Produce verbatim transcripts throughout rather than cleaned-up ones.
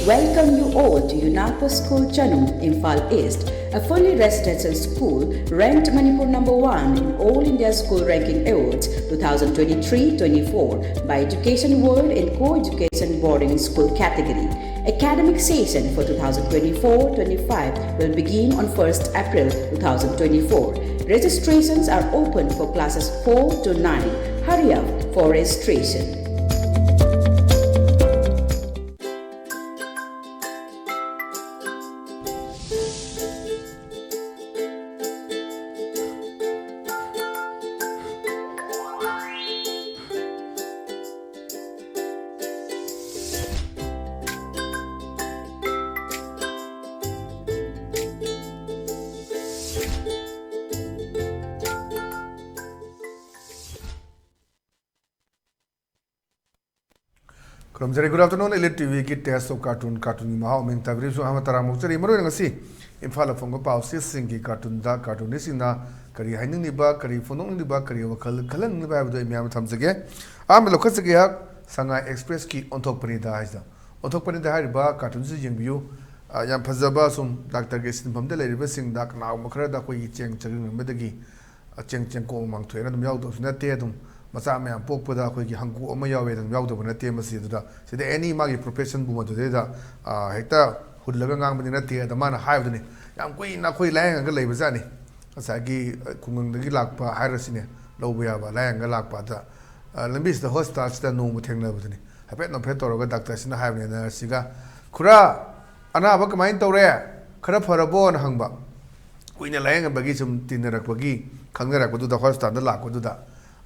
Welcome you all to UNAPO School Chanung, Imphal East, a fully residential school ranked Manipur number one in All India School Ranking Awards two thousand twenty-three twenty-four by Education World in co-education boarding school category. Academic session for two thousand twenty-four twenty-five will begin on first April two thousand twenty-four. Registrations are open for classes four to nine. Hurry up for registration. ꯈꯨꯔꯨꯝꯖꯔꯤ꯫ Good afternoon, Elite ꯇꯤꯚꯤꯒꯤ Taste of Cartoon, ꯀꯥꯔꯇꯨꯟꯒꯤ ꯃꯍꯥꯎ ꯃꯤꯡ ꯊꯥꯕꯤꯔꯤꯕꯁꯨ ꯑꯍꯥꯟꯕ ꯇꯔꯥꯝꯅ ꯑꯣꯛꯆꯔꯤ꯫ ꯃꯔꯨꯑꯣꯏꯅ ꯉꯁꯤ ꯏꯝꯐꯥꯜꯗ ꯐꯣꯡꯕ ꯄꯥꯎꯆꯦꯁꯤꯡꯒꯤ ꯀꯥꯔꯇꯨꯟꯗ ꯀꯥꯔꯇꯨꯅꯤꯁꯁꯤꯡꯅ ꯀꯔꯤ ꯍꯥꯏꯅꯤꯡꯂꯤꯕ, ꯀꯔꯤ ꯐꯣꯡꯗꯣꯛꯅꯤꯡꯂꯤꯕ, ꯀꯔꯤ ꯋꯥꯈꯜ ꯈꯜꯍꯟꯅꯤꯡꯂꯤꯕ ꯍꯥꯏꯕꯗꯨ ꯑꯩ ꯃꯌꯥꯝꯗ ꯊꯝꯖꯒꯦ꯫ ꯑꯍꯥꯟꯕ ꯂꯧꯈꯠꯆꯒꯦ ꯑꯩꯍꯥꯛ ꯁꯉꯥꯏ ꯑꯦꯛꯁꯄ꯭ꯔꯦꯁꯀꯤ ꯑꯣꯟꯊꯣꯛꯄꯅꯤꯗ ꯍꯥꯏꯁꯤꯗ꯫ ꯑꯣꯟꯊꯣꯛꯄꯅꯤꯗ ꯍꯥꯏꯔꯤꯕ ꯀꯥꯔꯇꯨꯟꯁꯤ ꯌꯦꯡꯕꯤꯌꯨ꯫ ꯑ, ꯌꯥꯝ ꯐꯖꯕ, ꯁꯨꯝ ꯗꯥꯛꯇꯔꯒꯤ ꯁꯤꯟꯐꯝꯗ ꯂꯩꯔꯤꯕꯁꯤꯡꯗ ꯀꯅꯥꯒꯨꯝꯕ ꯈꯔꯗ ꯑꯩꯈꯣꯏꯒꯤ ꯆꯦꯡ ꯆꯒꯦꯝ ꯑꯃꯗꯒꯤ ꯆꯦꯡ ꯆꯦꯡꯀꯣꯛ ꯑꯃꯃꯥꯡ ꯊꯣꯛꯑꯦꯅ ꯑꯗꯨꯝ ꯌꯥꯎꯗꯕꯁꯨ ꯅꯠꯇꯦ꯫ ꯑꯗꯨꯝ ꯃꯆꯥ ꯃꯌꯥꯝ ꯄꯣꯛꯄꯗ ꯑꯩꯈꯣꯏꯒꯤ ꯍꯪꯀꯣꯛ ꯑꯃ ꯌꯥꯎꯋꯦ ꯑꯗꯨꯝ ꯌꯥꯎꯗꯕ ꯅꯠꯇꯦ꯫ ꯃꯁꯤ ꯑꯗꯨꯗ ꯁꯤꯗ ꯑꯦꯅꯤ ꯃꯥꯒꯤ ꯄ꯭ꯔꯣꯐꯦꯁꯟꯕꯨ ꯃꯗꯨꯗꯩꯗ, ꯑ, ꯍꯦꯛꯇ ꯍꯨꯜꯂꯒ ꯉꯥꯡꯕꯗꯤ ꯅꯠꯇꯦ꯫ ꯑꯗ ꯃꯥꯅ ꯍꯥꯏꯕꯗꯨꯅꯤ, ꯌꯥꯝ ꯀꯨꯏꯅ ꯑꯩꯈꯣꯏ ꯂꯥꯏꯌꯦꯡꯉꯒ ꯂꯩꯕꯖꯥꯠꯅꯤ꯫ ꯉꯁꯥꯏꯒꯤ, ꯑ, ꯈꯨꯡꯒꯪꯗꯒꯤ ꯂꯥꯛꯄ ꯍꯥꯏꯔꯁꯤꯅꯦ, ꯂꯧꯕ ꯌꯥꯕ ꯂꯥꯏꯌꯦꯡꯉꯒ ꯂꯥꯛꯄ꯫ ꯑꯗ, ꯑ, ꯂꯝꯕꯤꯁꯤꯗ ꯍꯣꯁꯄꯤꯇꯥꯜꯁꯤꯗ ꯅꯣꯡꯃ ꯊꯦꯡꯅꯕꯗꯨꯅꯤ꯫ ꯍꯥꯏꯐꯦꯠ ꯅꯣꯛꯐꯦꯠ ꯇꯧꯔꯒ ꯗꯥꯛꯇꯔꯁꯤꯅ ꯍꯥꯏꯕꯅꯦ ꯅꯔꯁꯁꯤꯒ, "ꯈꯨꯔꯥ, ꯑꯅꯥꯕ ꯀꯃꯥꯏꯅ ꯇꯧꯔꯦ? ꯈꯔ ꯐꯔꯕꯣꯅ?" ꯍꯪꯕ꯫ ꯀꯨꯏꯅ ꯂꯥꯏꯌꯦꯡꯉꯝꯕꯒꯤ ꯁꯨꯝ ꯇꯤꯟꯅꯔꯛꯄꯒꯤ ꯈꯪꯅꯔꯛꯄꯗꯨꯗ ꯍꯣꯁꯄꯤꯇꯥꯜꯗ ꯂꯥꯛꯄꯗꯨꯗ,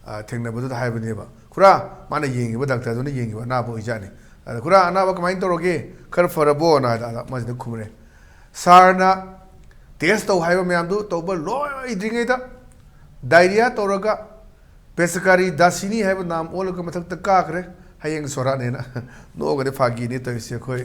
ꯑ, ꯊꯦꯡꯅꯕꯗꯨꯗ ꯍꯥꯏꯕꯅꯦꯕ꯫ ꯈꯨꯔꯥ, ꯃꯥꯅ ꯌꯦꯡꯉꯤꯕ ꯗꯥꯛꯇꯔꯗꯨꯅ ꯌꯦꯡꯉꯤꯕ ꯑꯅꯥꯕ ꯑꯣꯏꯖꯥꯠꯅꯤ꯫ ꯑꯗ, "ꯈꯨꯔꯥ, ꯑꯅꯥꯕ ꯀꯃꯥꯏꯅ ꯇꯧꯔꯒꯦ? ꯈꯔ ꯐꯔꯕꯣꯅ?" ꯍꯥꯏꯗ, ꯑꯗ ꯃꯁꯤꯗ ꯈꯨꯝꯃꯛꯑꯦ, "ꯁꯥꯔꯅ ꯇꯦꯁ ꯇꯧ ꯍꯥꯏꯕ ꯃꯌꯥꯝꯗꯨ ꯇꯧꯕ ꯂꯣꯏꯗ꯭ꯔꯤꯉꯩꯗ ꯗꯥꯏꯔꯤꯌꯥ ꯇꯧꯔꯒ ꯄꯦꯁꯀꯥꯔꯤ ꯗꯥꯁꯤꯅꯤ ꯍꯥꯏꯕ ꯅꯥꯝ ꯑꯣꯜꯂꯒ ꯃꯊꯛꯇ ꯀꯥꯈ꯭ꯔꯦ꯫ ꯍꯌꯦꯡ ꯁꯣꯔꯥꯠꯅꯦꯅ꯫" ꯅꯣꯛꯑꯒꯗꯤ ꯐꯥꯒꯤꯅꯤ ꯇꯧꯔꯤꯁꯦ꯫ ꯑꯩꯈꯣꯏ,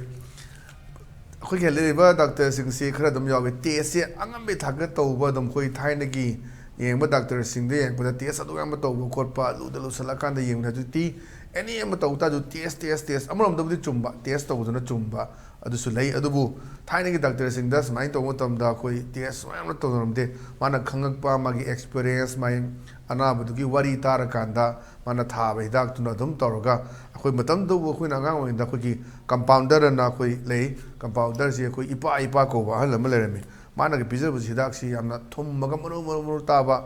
ꯑꯩꯈꯣꯏꯒꯤ ꯂꯩꯔꯤꯕ ꯗꯥꯛꯇꯔꯁꯤꯡꯁꯤ ꯈꯔ ꯑꯗꯨꯝ ꯌꯥꯎꯋꯤ꯫ ꯇꯦꯁꯁꯦ ꯑꯉꯝꯕꯤ ꯊꯥꯛꯇ ꯇꯧꯕ ꯑꯗꯨꯝ ꯑꯩꯈꯣꯏ ꯊꯥꯏꯅꯒꯤ ꯌꯦꯡꯕ ꯗꯥꯛꯇꯔꯁꯤꯡꯗ ꯌꯦꯡꯉꯛꯄꯗ ꯇꯦꯁ ꯑꯗꯨꯛ ꯌꯥꯝꯕ ꯇꯧꯕ ꯈꯣꯠꯄ ꯑꯗꯨꯗ ꯂꯨꯁꯜꯂꯀꯥꯟꯗ ꯌꯦꯡꯕꯗ ꯍꯧꯖꯤꯛꯇꯤ ꯑꯦꯅꯤ ꯑꯃ ꯇꯧ ꯇꯥꯔꯁꯨ ꯇꯦꯁ ꯇꯦꯁ ꯇꯦꯁ, ꯑꯃꯔꯣꯝꯗꯕꯨꯗꯤ ꯆꯨꯝꯕ, ꯇꯦꯁ ꯇꯧꯕꯗꯨꯅ ꯆꯨꯝꯕ ꯑꯗꯨꯁꯨ ꯂꯩ꯫ ꯑꯗꯨꯕꯨ ꯊꯥꯏꯅꯒꯤ ꯗꯥꯛꯇꯔꯁꯤꯡꯗ ꯁꯨꯃꯥꯏꯅ ꯇꯧꯕ ꯃꯇꯝꯗ ꯑꯩꯈꯣꯏ ꯇꯦꯁ ꯃꯌꯥꯝꯅ ꯇꯧꯅꯔꯝꯗꯦ꯫ ꯃꯥꯅ ꯈꯪꯉꯛꯄ ꯃꯥꯒꯤ ꯑꯦꯛꯁꯄꯤꯔꯤꯌꯦꯟꯁ, ꯃꯥꯒꯤ ꯑꯅꯥꯕꯗꯨꯒꯤ ꯋꯥꯔꯤ ꯇꯥꯔꯀꯥꯟꯗ ꯃꯥꯅ ꯊꯥꯕ ꯍꯤꯗꯥꯛꯇꯨꯅ ꯑꯗꯨꯝ ꯇꯧꯔꯒ, ꯑꯩꯈꯣꯏ ꯃꯇꯝꯗꯨꯕꯨ ꯑꯩꯈꯣꯏꯅ ꯑꯉꯥꯡ ꯑꯣꯏꯔꯤꯉꯩꯗ ꯑꯩꯈꯣꯏꯒꯤ ꯀꯝꯄꯥꯎꯟꯗꯔ ꯑꯅ ꯑꯩꯈꯣꯏ ꯂꯩ꯫ ꯀꯝꯄꯥꯎꯟꯗꯔꯁꯤ ꯑꯩꯈꯣꯏ ꯏꯄꯥ ꯏꯄꯥ ꯀꯧꯕ ꯑꯍꯜ ꯑꯃ ꯂꯩꯔꯝꯃꯤ꯫ ꯃꯥꯅꯒ ꯄꯤꯖꯕꯁꯤ ꯍꯤꯗꯥꯛꯁꯤ ꯌꯥꯝꯅ ꯊꯨꯝꯃꯒ ꯃꯔꯨ ꯃꯔꯨ ꯃꯔꯨ ꯇꯥꯕ,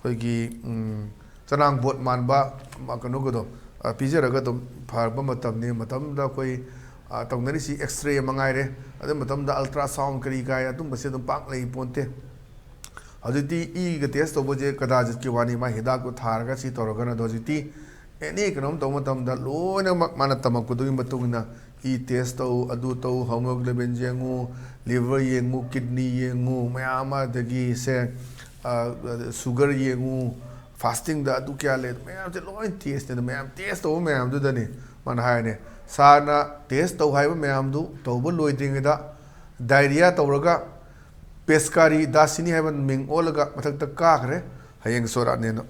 ꯑꯩꯈꯣꯏꯒꯤ ꯎꯝ, ꯆꯅꯥꯡ ꯕꯣꯠ ꯃꯥꯟꯕ ꯃ-, ꯀꯩꯅꯣꯒꯗꯣ, ꯑ, ꯄꯤꯖꯔꯒ ꯑꯗꯨꯝ ꯐꯔꯛꯄ ꯃꯇꯝꯅꯤ꯫ ꯃꯇꯝꯗ ꯑꯩꯈꯣꯏ, ꯑ, ꯇꯧꯅꯔꯤꯁꯤ ꯑꯦꯛꯁꯔꯦ ꯃꯉꯥꯏꯔꯦ꯫ ꯑꯗꯨ ꯃꯇꯝꯗ ꯑꯜꯇ꯭ꯔꯥꯁꯥꯎꯟ ꯀꯔꯤ ꯀꯥꯏ ꯑꯗꯨꯝꯕꯁꯦ ꯑꯗꯨꯝ ꯄꯥꯛ ꯂꯩ ꯄꯣꯟꯇꯦ꯫ ꯍꯧꯖꯤꯛꯇꯤ ꯏꯒ ꯇꯦꯁ ꯇꯧꯕꯁꯦ ꯀꯗꯥꯖꯤꯠꯀꯤ ꯋꯥꯅꯤ, ꯃꯥ ꯍꯤꯗꯥꯛꯇꯣ ꯊꯥꯔꯒ ꯁꯤ ꯇꯧꯔꯒꯅ꯫ ꯑꯗꯣ ꯍꯧꯖꯤꯛꯇꯤ ꯑꯦꯅꯤ ꯀꯩꯅꯣꯝ ꯇꯧꯕ ꯃꯇꯝꯗ ꯂꯣꯏꯅꯃꯛ ꯃꯥꯅ ꯇꯝꯃꯛꯄꯗꯨꯒꯤ ꯃꯇꯨꯡ ꯏꯟꯅ ꯏ ꯇꯦꯁ ꯇꯧ, ꯑꯗꯨ ꯇꯧ, ꯍꯣꯃꯣꯒ꯭ꯂꯣꯕꯤꯟ ꯌꯦꯡꯉꯨ, ꯂꯤꯚꯔ ꯌꯦꯡꯉꯨ, ꯀꯤꯗꯅꯤ ꯌꯦꯡꯉꯨ, ꯃꯌꯥꯝ ꯑꯃ, ꯑꯗꯒꯤ ꯁꯦ, ꯑ, ꯁꯨꯒꯔ ꯌꯦꯡꯉꯨ, ꯐꯥꯁꯇꯤꯡꯗ ꯑꯗꯨ ꯀꯌꯥ ꯂꯩ, ꯃꯌꯥꯝꯁꯦ ꯂꯣꯏ ꯇꯦꯁꯅꯦ꯫ ꯑꯗꯣ ꯃꯌꯥꯝ ꯇꯦꯁ ꯇꯧꯕ ꯃꯌꯥꯝꯗꯨꯗꯅꯤ ꯃꯥꯅ ꯍꯥꯏꯔꯅꯦ, ꯁꯥꯔꯅ ꯇꯦꯁ ꯇꯧ ꯍꯥꯏꯕ ꯃꯌꯥꯝꯗꯨ ꯇꯧꯕ ꯂꯣꯏꯗ꯭ꯔꯤꯉꯩꯗ ꯗꯥꯏꯔꯤꯌꯥ ꯇꯧꯔꯒ ꯄꯦꯁꯀꯥꯔꯤ ꯗꯥꯁꯤꯅꯤ ꯍꯥꯏꯕ ꯃꯤꯡ ꯑꯣꯜꯂꯒ ꯃꯊꯛꯇ ꯀꯥꯈ꯭ꯔꯦ, ꯍꯌꯦꯡ ꯁꯣꯔꯥꯠꯅꯦꯅ꯫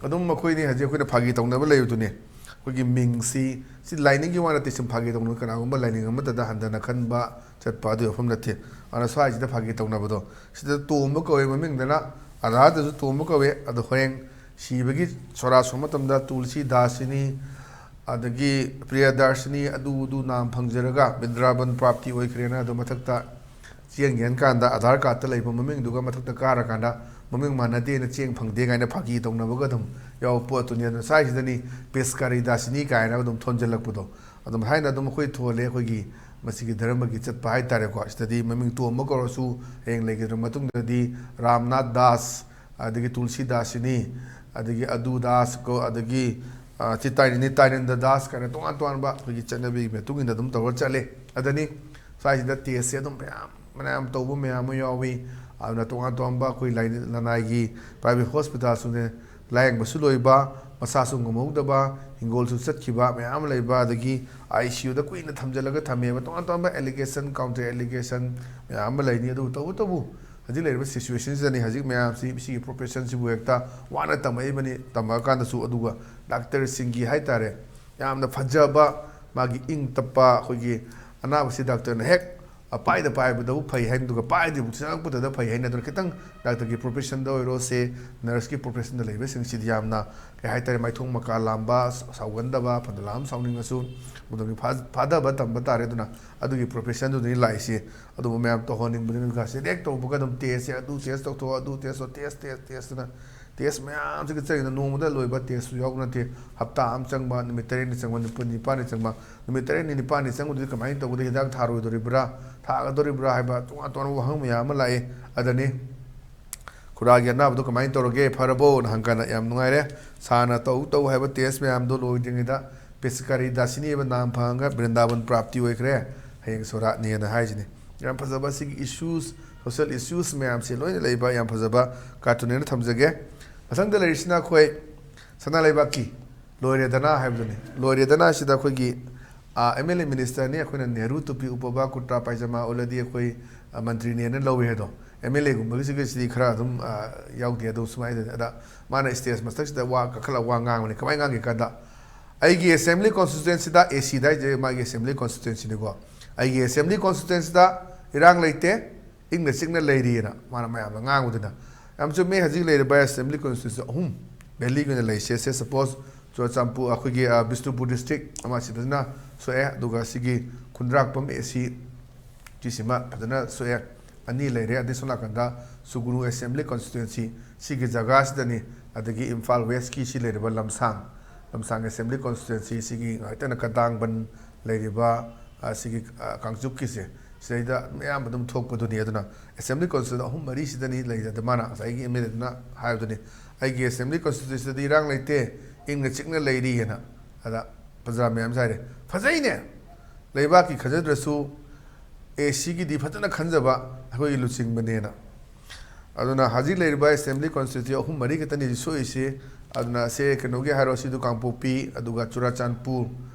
ꯑꯗꯨꯝ ꯃꯈꯣꯏꯅꯤ ꯍꯧꯖꯤꯛ ꯑꯩꯈꯣꯏꯅ ꯐꯥꯒꯤ ꯇꯧꯅꯕ ꯂꯩꯕꯗꯨꯅꯤ꯫ ꯑꯩꯈꯣꯏꯒꯤ ꯃꯤꯡꯁꯤ, ꯁꯤ ꯂꯥꯏꯅꯤꯡꯒꯤ ꯋꯥ ꯅꯠꯇꯦ, ꯁꯨꯝ ꯐꯥꯒꯤ ꯇꯧꯅꯕ, ꯀꯅꯥꯒꯨꯝꯕ ꯂꯥꯏꯅꯤꯡ ꯑꯃꯠꯇꯗ ꯍꯟꯊꯅ ꯈꯟꯕ ꯆꯠꯄ ꯑꯗꯨꯒꯤ ꯋꯥꯐꯝ ꯅꯠꯇꯦ꯫ ꯑꯗꯨꯅ ꯁ꯭ꯋꯥꯏꯁꯤꯗ ꯐꯥꯒꯤ ꯇꯧꯅꯕꯗꯣ, ꯁꯤꯗ ꯇꯣꯝꯕ ꯀꯧꯋꯦ ꯃꯃꯤꯡꯗꯅ, ꯑꯙꯥꯔꯗꯁꯨ ꯇꯣꯝꯕ ꯀꯧꯋꯦ꯫ ꯑꯗꯣ ꯍꯣꯔꯦꯟ ꯁꯤꯕꯒꯤ ꯁꯣꯔꯥ ꯁꯣꯟꯕ ꯃꯇꯝꯗ ꯇꯨꯜꯁꯤ ꯗꯥꯁꯤꯅꯤ, ꯑꯗꯒꯤ ꯄ꯭ꯔꯤꯌꯥꯗꯥꯔꯁꯤꯅꯤ, ꯑꯗꯨ ꯑꯗꯨ ꯅꯥꯝ ꯐꯪꯖꯔꯒ ꯕ꯭ꯔꯤꯟꯗꯥꯕꯟ ꯄ꯭ꯔꯥꯞꯇꯤ ꯑꯣꯏꯈ꯭ꯔꯦꯅ ꯑꯗꯨ ꯃꯊꯛꯇ ꯆꯦꯟ ꯌꯦꯟ ꯀꯥꯟꯗ ꯑꯙꯥꯔ ꯀꯥꯔꯠꯇ ꯂꯩꯕ ꯃꯃꯤꯡꯗꯨꯒ ꯃꯊꯛꯇ ꯀꯥꯔꯀꯥꯟꯗ ꯃꯃꯤꯡ ꯃꯥꯟꯅꯗꯦꯅ ꯆꯦꯡ ꯐꯪꯗꯦ ꯀꯥꯏꯅ ꯐꯥꯒꯤ ꯇꯧꯅꯕꯒ ꯑꯗꯨꯝ ꯌꯥꯎꯕ ꯄꯣꯠꯇꯨꯅꯤ꯫ ꯑꯗꯨꯅ ꯁ꯭ꯋꯥꯏꯁꯤꯗꯅꯤ ꯄꯦꯁꯀꯥꯔꯤ ꯗꯥꯁꯤꯅꯤ ꯀꯥꯏꯅ ꯑꯗꯨꯝ ꯊꯣꯟꯖꯜꯂꯛꯄꯗꯣ꯫ ꯑꯗꯨꯝ ꯍꯥꯏꯅ ꯑꯗꯨꯝ ꯑꯩꯈꯣꯏ ꯊꯣꯜꯂꯦ, ꯑꯩꯈꯣꯏꯒꯤ ꯃꯁꯤꯒꯤ ꯙꯔꯃꯒꯤ ꯆꯠꯄ ꯍꯥꯏꯇꯥꯔꯦꯀꯣ꯫ ꯁꯤꯗꯗꯤ ꯃꯃꯤꯡ ꯇꯣꯝꯕ ꯀꯧꯔꯁꯨ ꯍꯌꯦꯡ ꯂꯩꯈꯤꯗ꯭ꯔ ꯃꯇꯨꯡꯗꯗꯤ ꯔꯥꯝꯅꯥꯊ ꯗꯥꯁ, ꯑꯗꯒꯤ ꯇꯨꯜꯁꯤ ꯗꯥꯁꯤꯅꯤ, ꯑꯗꯒꯤ ꯑꯗꯨ ꯗꯥꯁ ꯀꯣ, ꯑꯗꯒꯤ, ꯑ, ꯆꯤꯇꯥꯏꯅꯤꯅꯤ ꯇꯥꯏꯅꯤꯟꯗ ꯗꯥꯁ ꯀꯥꯏꯅ ꯇꯣꯉꯥꯟ ꯇꯣꯉꯥꯟꯕ ꯑꯩꯈꯣꯏꯒꯤ ꯆꯠꯅꯕꯤꯒꯤ ꯃꯇꯨꯡ ꯏꯟꯅ ꯑꯗꯨꯝ ꯇꯧꯔ ꯆꯠꯂꯦ꯫ ꯑꯗꯅꯤ ꯁ꯭ꯋꯥꯏꯁꯤꯗ ꯇꯦꯁꯁꯦ ꯑꯗꯨꯝ ꯃꯌꯥꯝ ꯃꯌꯥꯝ ꯇꯧꯕ ꯃꯌꯥꯝ ꯑꯃ ꯌꯥꯎꯏ꯫ ꯑꯗꯨꯅ ꯇꯣꯉꯥꯟ ꯇꯣꯉꯥꯟꯕ ꯑꯩꯈꯣꯏ ꯂꯥꯏꯅꯤꯡ ꯂꯅꯥꯏꯒꯤ ꯄ꯭ꯔꯥꯏꯚꯦꯠ ꯍꯣꯁꯄꯤꯇꯥꯜꯁꯨꯅꯦ, ꯂꯥꯌꯦꯡꯕꯁꯨ ꯂꯣꯏꯕ, ꯃꯁꯥꯁꯨ ꯉꯝꯍꯧꯗꯕ, ꯍꯤꯡꯒꯣꯜꯁꯨ ꯆꯠꯈꯤꯕ ꯃꯌꯥꯝ ꯑꯃ ꯂꯩꯕ, ꯑꯗꯒꯤ ꯑꯥꯏ ꯁꯤ ꯌꯨꯗ ꯀꯨꯏꯅ ꯊꯝꯖꯤꯜꯂꯒ ꯊꯝꯃꯦꯕ꯫ ꯇꯣꯉꯥꯟ ꯇꯣꯉꯥꯟꯕ ꯑꯦꯂꯤꯒꯦꯁꯟ, ꯀꯥꯎꯟꯇꯔ ꯑꯦꯂꯤꯒꯦꯁꯟ ꯃꯌꯥꯝ ꯑꯃ ꯂꯩꯅꯤ꯫ ꯑꯗꯨꯕꯨ ꯇꯧꯕꯇꯕꯨ ꯍꯧꯖꯤꯛ ꯂꯩꯔꯤꯕ ꯁꯤꯆꯨꯋꯦꯁꯟꯁꯤꯗꯅꯤ ꯍꯧꯖꯤꯛ ꯃꯌꯥꯝꯁꯤ, ꯁꯤꯒꯤ ꯄ꯭ꯔꯣꯐꯦꯁꯟꯁꯤꯕꯨ ꯍꯦꯛꯇ ꯋꯥꯅ ꯇꯝꯃꯛꯏꯕꯅꯤ, ꯇꯝꯃꯛꯑꯀꯥꯟꯗꯁꯨ꯫ ꯑꯗꯨꯒ ꯗꯥꯛꯇꯔꯁꯤꯡꯒꯤ ꯍꯥꯏ ꯇꯥꯔꯦ, ꯌꯥꯝꯅ ꯐꯖꯕ, ꯃꯥꯒꯤ ꯏꯪ ꯇꯞꯄ, ꯑꯩꯈꯣꯏꯒꯤ ꯑꯅꯥꯕꯁꯤ ꯗꯥꯛꯇꯔꯅ ꯍꯦꯛ ꯄꯥꯏꯗ ꯄꯥꯏꯕꯗꯕꯨ ꯐꯩ ꯍꯥꯏꯅ, ꯑꯗꯨꯒ ꯄꯥꯏꯗ꯭ꯔꯤꯕꯨ ꯆꯪꯉꯛꯄꯗꯗ ꯐꯩ ꯍꯥꯏꯅ꯫ ꯑꯗꯨꯅ ꯈꯤꯇꯪ ꯗꯥꯛꯇꯔꯒꯤ ꯄ꯭ꯔꯣꯐꯦꯁꯟꯗ ꯑꯣꯏꯔꯣ, ꯁꯦ ꯅꯔꯁꯀꯤ ꯄ꯭ꯔꯣꯐꯦꯁꯟꯗ ꯂꯩꯕꯁꯤꯡꯁꯤꯗꯤ ꯌꯥꯝꯅ, ꯀꯩ ꯍꯥꯏ ꯇꯥꯔꯦ, ꯃꯥꯏꯊꯣꯡ ꯃꯀꯥ ꯂꯥꯝꯕ, ꯁꯥꯎꯒꯟꯗꯕ, ꯐꯅ ꯂꯥꯝ ꯁꯥꯎꯅꯤꯡꯉꯁꯨ ꯃꯇꯝꯒꯤ ꯐꯥ-, ꯐꯥꯗꯕ ꯇꯝꯕ ꯇꯥꯔꯦ꯫ ꯑꯗꯨꯅ ꯑꯗꯨꯒꯤ ꯄ꯭ꯔꯣꯐꯦꯁꯟꯗꯨꯗꯅꯤ ꯂꯥꯛꯏꯁꯤ꯫ ꯑꯗꯨꯕꯨ ꯃꯌꯥꯝ ꯇꯧꯍꯟꯅꯤꯡꯕꯗꯨꯅ ꯁꯤꯗ ꯍꯦꯛ ꯇꯧꯕꯒ ꯑꯗꯨꯝ ꯇꯦꯁꯁꯦ, ꯑꯗꯨ ꯇꯦꯁ ꯇꯧꯊꯣꯛꯑꯣ, ꯑꯗꯨ ꯇꯦꯁ ꯇꯧ, ꯇꯦꯁ, ꯇꯦꯁ, ꯇꯦꯁꯇꯅ ꯇꯦꯁ ꯃꯌꯥꯝꯁꯤꯒ ꯆꯪꯉꯤꯗ ꯅꯣꯡꯃꯗ ꯂꯣꯏꯕ ꯇꯦꯁꯁꯨ ꯌꯥꯎꯕ ꯅꯠꯇꯦ꯫ ꯍꯞꯇꯥ ꯑꯃ ꯆꯪꯕ, ꯅꯨꯃꯤꯠ ꯇꯔꯦꯠꯅꯤ ꯆꯪꯕ, ꯅꯨꯃꯤꯠ ꯅꯤꯄꯥꯜꯅꯤ ꯆꯪꯕ, ꯅꯨꯃꯤꯠ ꯇꯔꯦꯠꯅꯤ ꯅꯤꯄꯥꯜꯅꯤ ꯆꯪꯕꯗꯨꯗꯤ ꯀꯃꯥꯏꯅ ꯇꯧꯕꯗ ꯍꯤꯗꯥꯛ ꯊꯥꯔꯣꯏꯗꯣꯔꯤꯕ꯭ꯔꯥ, ꯊꯥꯒꯗꯣꯔꯤꯕ꯭ꯔꯥ ꯍꯥꯏꯕ ꯇꯣꯉꯥꯟ ꯇꯣꯉꯥꯟꯕ ꯋꯥꯍꯪ ꯃꯌꯥꯝ ꯑꯃ ꯂꯥꯛꯏ꯫ ꯑꯗꯅꯤ ꯈꯨꯔꯥꯒꯤ ꯑꯅꯥꯕꯗꯣ ꯀꯃꯥꯏꯅ ꯇꯧꯔꯒꯦ, ꯐꯔꯕꯣꯅ ꯍꯪꯀꯥꯟꯗ ꯌꯥꯝ ꯅꯨꯡꯉꯥꯏꯔꯦ, ꯁꯥꯔꯅ ꯇꯧ ꯇꯧ ꯍꯥꯏꯕ ꯇꯦꯁ ꯃꯌꯥꯝꯗꯣ ꯂꯣꯏꯗ꯭ꯔꯤꯉꯩꯗ ꯄꯤꯆꯀꯥꯔꯤ ꯗꯥꯁꯤꯅꯤ ꯍꯥꯏꯕ ꯅꯥꯝ ꯐꯪꯉꯒ ꯕ꯭ꯔꯤꯟꯗꯥꯕꯟ ꯄ꯭ꯔꯥꯞꯇꯤ ꯑꯣꯏꯈ꯭ꯔꯦ, ꯍꯌꯦꯡ ꯁꯣꯔꯥꯠꯅꯦꯅ ꯍꯥꯏꯁꯤꯅꯤ꯫ ꯌꯥꯝ ꯐꯖꯕ ꯁꯤꯒꯤ ꯏꯁꯨꯁ, ꯁꯣꯁꯦꯜ ꯏꯁꯨꯁ ꯃꯌꯥꯝꯁꯦ ꯂꯣꯏꯅ ꯂꯩꯕ ꯌꯥꯝ ꯐꯖꯕ ꯀꯥꯔꯇꯨꯟ ꯑꯣꯏꯅ ꯊꯝꯖꯒꯦ꯫ ꯃꯊꯪꯗ ꯂꯩꯔꯤꯁꯤꯅ ꯑꯩꯈꯣꯏ ꯁꯅꯥ ꯂꯩꯕꯥꯛꯀꯤ ꯂꯣꯏꯔꯦꯗꯅ ꯍꯥꯏꯕꯗꯨꯅꯤ꯫ ꯂꯣꯏꯔꯦꯗꯅ ꯁꯤꯗ ꯑꯩꯈꯣꯏꯒꯤ ꯑꯦꯝ ꯑꯦꯜ ꯑꯦ ꯃꯤꯅꯤꯁꯇꯔꯅꯤ, ꯑꯩꯈꯣꯏꯅ ꯅꯦꯍꯔꯨ ꯇꯨꯄꯤ ꯎꯞꯄꯕ, ꯀꯨꯔꯇꯥ ꯄꯥꯏꯖꯃꯥ ꯑꯣꯜꯂꯗꯤ ꯑꯩꯈꯣꯏ, ꯑ, ꯃꯟꯇ꯭ꯔꯤꯅꯦꯅ ꯂꯧꯏ ꯍꯥꯏꯗꯣ꯫ ꯑꯦꯝ ꯑꯦꯜ ꯑꯦꯒꯨꯝꯕꯒꯤꯁꯤꯒꯤꯁꯤꯗꯤ ꯈꯔ ꯑꯗꯨꯝ, ꯑ, ꯌꯥꯎꯗꯦ, ꯑꯗꯨ ꯁꯨꯃꯥꯏꯅ ꯇꯧꯗꯅ꯫ ꯑꯗ ꯃꯥꯅ ꯁ꯭ꯇꯦꯖ ꯃꯊꯛꯁꯤꯗ ꯋꯥ ꯀꯥꯈꯠꯂꯒ ꯋꯥ ꯉꯥꯡꯕꯅꯤ꯫ ꯀꯃꯥꯏꯅ ꯉꯥꯡꯒꯦ ꯀꯥꯟꯗ, "ꯑꯩꯒꯤ ꯑꯦꯁꯦꯝꯕ꯭ꯂꯤ ꯀꯣꯟꯁꯇꯤꯇ꯭ꯋꯦꯟꯁꯤꯗ", ꯑꯦ ꯁꯤꯗ ꯍꯥꯏꯁꯦ ꯃꯥꯒꯤ ꯑꯦꯁꯦꯝꯕ꯭ꯂꯤ ꯀꯣꯟꯁꯇꯤꯇ꯭ꯋꯦꯟꯁꯤꯅꯤꯀꯣ, "ꯑꯩꯒꯤ ꯑꯦꯁꯦꯝꯕ꯭ꯂꯤ ꯀꯣꯟꯁꯇꯤꯇ꯭ꯋꯦꯟꯁꯤꯗ ꯏꯔꯥꯡ ꯂꯩꯇꯦ, ꯏꯪꯅ ꯆꯤꯛꯅ ꯂꯩꯔꯤꯑꯅ" ꯃꯥꯅ ꯃꯌꯥꯝꯗ ꯉꯥꯡꯕꯗꯨꯅ꯫ ꯌꯥꯝ ꯆꯨꯝꯃꯦ, ꯍꯧꯖꯤꯛ ꯂꯩꯔꯤꯕ ꯑꯦꯁꯦꯝꯕ꯭ꯂꯤ ꯀꯣꯟꯁꯇꯤꯇ꯭ꯋꯦꯟꯁꯤ ꯑꯍꯨꯝ ꯚꯦꯂꯤꯒꯤ ꯑꯣꯏꯅ ꯂꯩꯁꯦ꯫ ꯁꯦ ꯁꯄꯣꯁ ꯆꯨꯔꯆꯥꯟꯄꯨꯔ, ꯑꯩꯈꯣꯏꯒꯤ, ꯑ, ꯕꯤꯁꯅꯨꯄꯨꯔ ꯗꯤꯁꯇ꯭ꯔꯤꯛ ꯑꯃ ꯁꯤ ꯐꯖꯅ ꯁꯣꯛꯑꯦ, ꯑꯗꯨꯒ ꯁꯤꯒꯤ ꯈꯨꯟꯗ꯭ꯔꯥꯛꯄꯝ ꯑꯦ ꯁꯤ ꯁꯤꯁꯤꯃ ꯐꯖꯅ ꯁꯣꯛꯑꯦ, ꯑꯅꯤ ꯂꯩꯔꯦ꯫ ꯑꯗꯩ ꯁꯣꯝ ꯅꯥꯀꯟꯗ ꯁꯨꯒꯨꯅꯨ ꯑꯦꯁꯦꯝꯕ꯭ꯂꯤ ꯀꯣꯟꯁꯇꯤꯇ꯭ꯋꯦꯟꯁꯤ ꯁꯤꯒꯤ ꯖꯒꯥꯁꯤꯗꯅꯤ, ꯑꯗꯒꯤ ꯏꯝꯐꯥꯜ ꯋꯦꯁꯀꯤ ꯁꯤ ꯂꯩꯔꯤꯕ ꯂꯝꯁꯥꯡ, ꯂꯝꯁꯥꯡ ꯑꯦꯁꯦꯝꯕ꯭ꯂꯤ ꯀꯣꯟꯁꯇꯤꯇ꯭ꯋꯦꯟꯁꯤ ꯁꯤꯒꯤ ꯉꯥꯛꯇꯅ ꯀꯗꯥꯡꯕꯟ ꯂꯩꯔꯤꯕ, ꯑ, ꯁꯤꯒꯤ, ꯑ, ꯀꯥꯡꯆꯨꯞꯀꯤꯁꯦ ꯁꯤꯗꯩꯗ ꯑꯌꯥꯝꯕ ꯑꯗꯨꯝ ꯊꯣꯛꯄꯗꯨꯅꯤ꯫ ꯑꯗꯨꯅ ꯑꯦꯁꯦꯝꯕ꯭ꯂꯤ ꯀꯣꯟꯁꯇꯤꯇ꯭ꯋꯦꯟꯁꯤ ꯑꯍꯨꯝ ꯃꯔꯤꯁꯤꯗꯅꯤ ꯂꯩꯔꯤꯁꯦ꯫ ꯑꯗ ꯃꯥꯅ ꯉꯁꯥꯏꯒꯤ ꯑꯦꯝ ꯑꯦꯜ ꯑꯦꯗꯨꯅ ꯍꯥꯏꯕꯗꯨꯅꯤ, "ꯑꯩꯒꯤ ꯑꯦꯁꯦꯝꯕ꯭ꯂꯤ ꯀꯣꯟꯁꯇꯤꯇ꯭ꯋꯦꯟꯁꯤꯗꯗꯤ ꯏꯔꯥꯡ ꯂꯩꯇꯦ, ꯏꯪꯅ ꯆꯤꯛꯅ ꯂꯩꯔꯤꯑꯅ"꯫ ꯑꯗ ꯄ꯭ꯔꯖꯥ ꯃꯌꯥꯝꯁꯦ ꯍꯥꯏꯔꯦ, "ꯐꯖꯩꯅꯦ, ꯂꯩꯕꯥꯛꯀꯤ ꯈꯟꯖꯗ꯭ꯔꯁꯨ ꯑꯦ ꯁꯤꯒꯤꯗꯤ ꯐꯖꯅ ꯈꯟꯖꯕ ꯑꯩꯈꯣꯏꯒꯤ ꯂꯨꯆꯤꯡꯕꯅꯦꯅ"꯫ ꯑꯗꯨꯅ ꯍꯧꯖꯤꯛ ꯂꯩꯔꯤꯕ ꯑꯦꯁꯦꯝꯕ꯭ꯂꯤ ꯀꯣꯟꯁꯇꯤꯇ꯭ꯋꯦꯟꯁꯤ ꯑꯍꯨꯝ ꯃꯔꯤ ꯈꯛꯇꯅꯤ ꯍꯧꯖꯤꯛ ꯁꯣꯛꯏꯁꯤ꯫ ꯑꯗꯨꯅ ꯁꯦ ꯀꯩꯅꯣꯒꯤ ꯍꯥꯏꯔꯣ, ꯁꯤꯗꯨ ꯀꯥꯡꯄꯣꯛꯄꯤ, ꯑꯗꯨꯒ ꯆꯨꯔꯥꯆꯥꯟꯄꯨꯔ,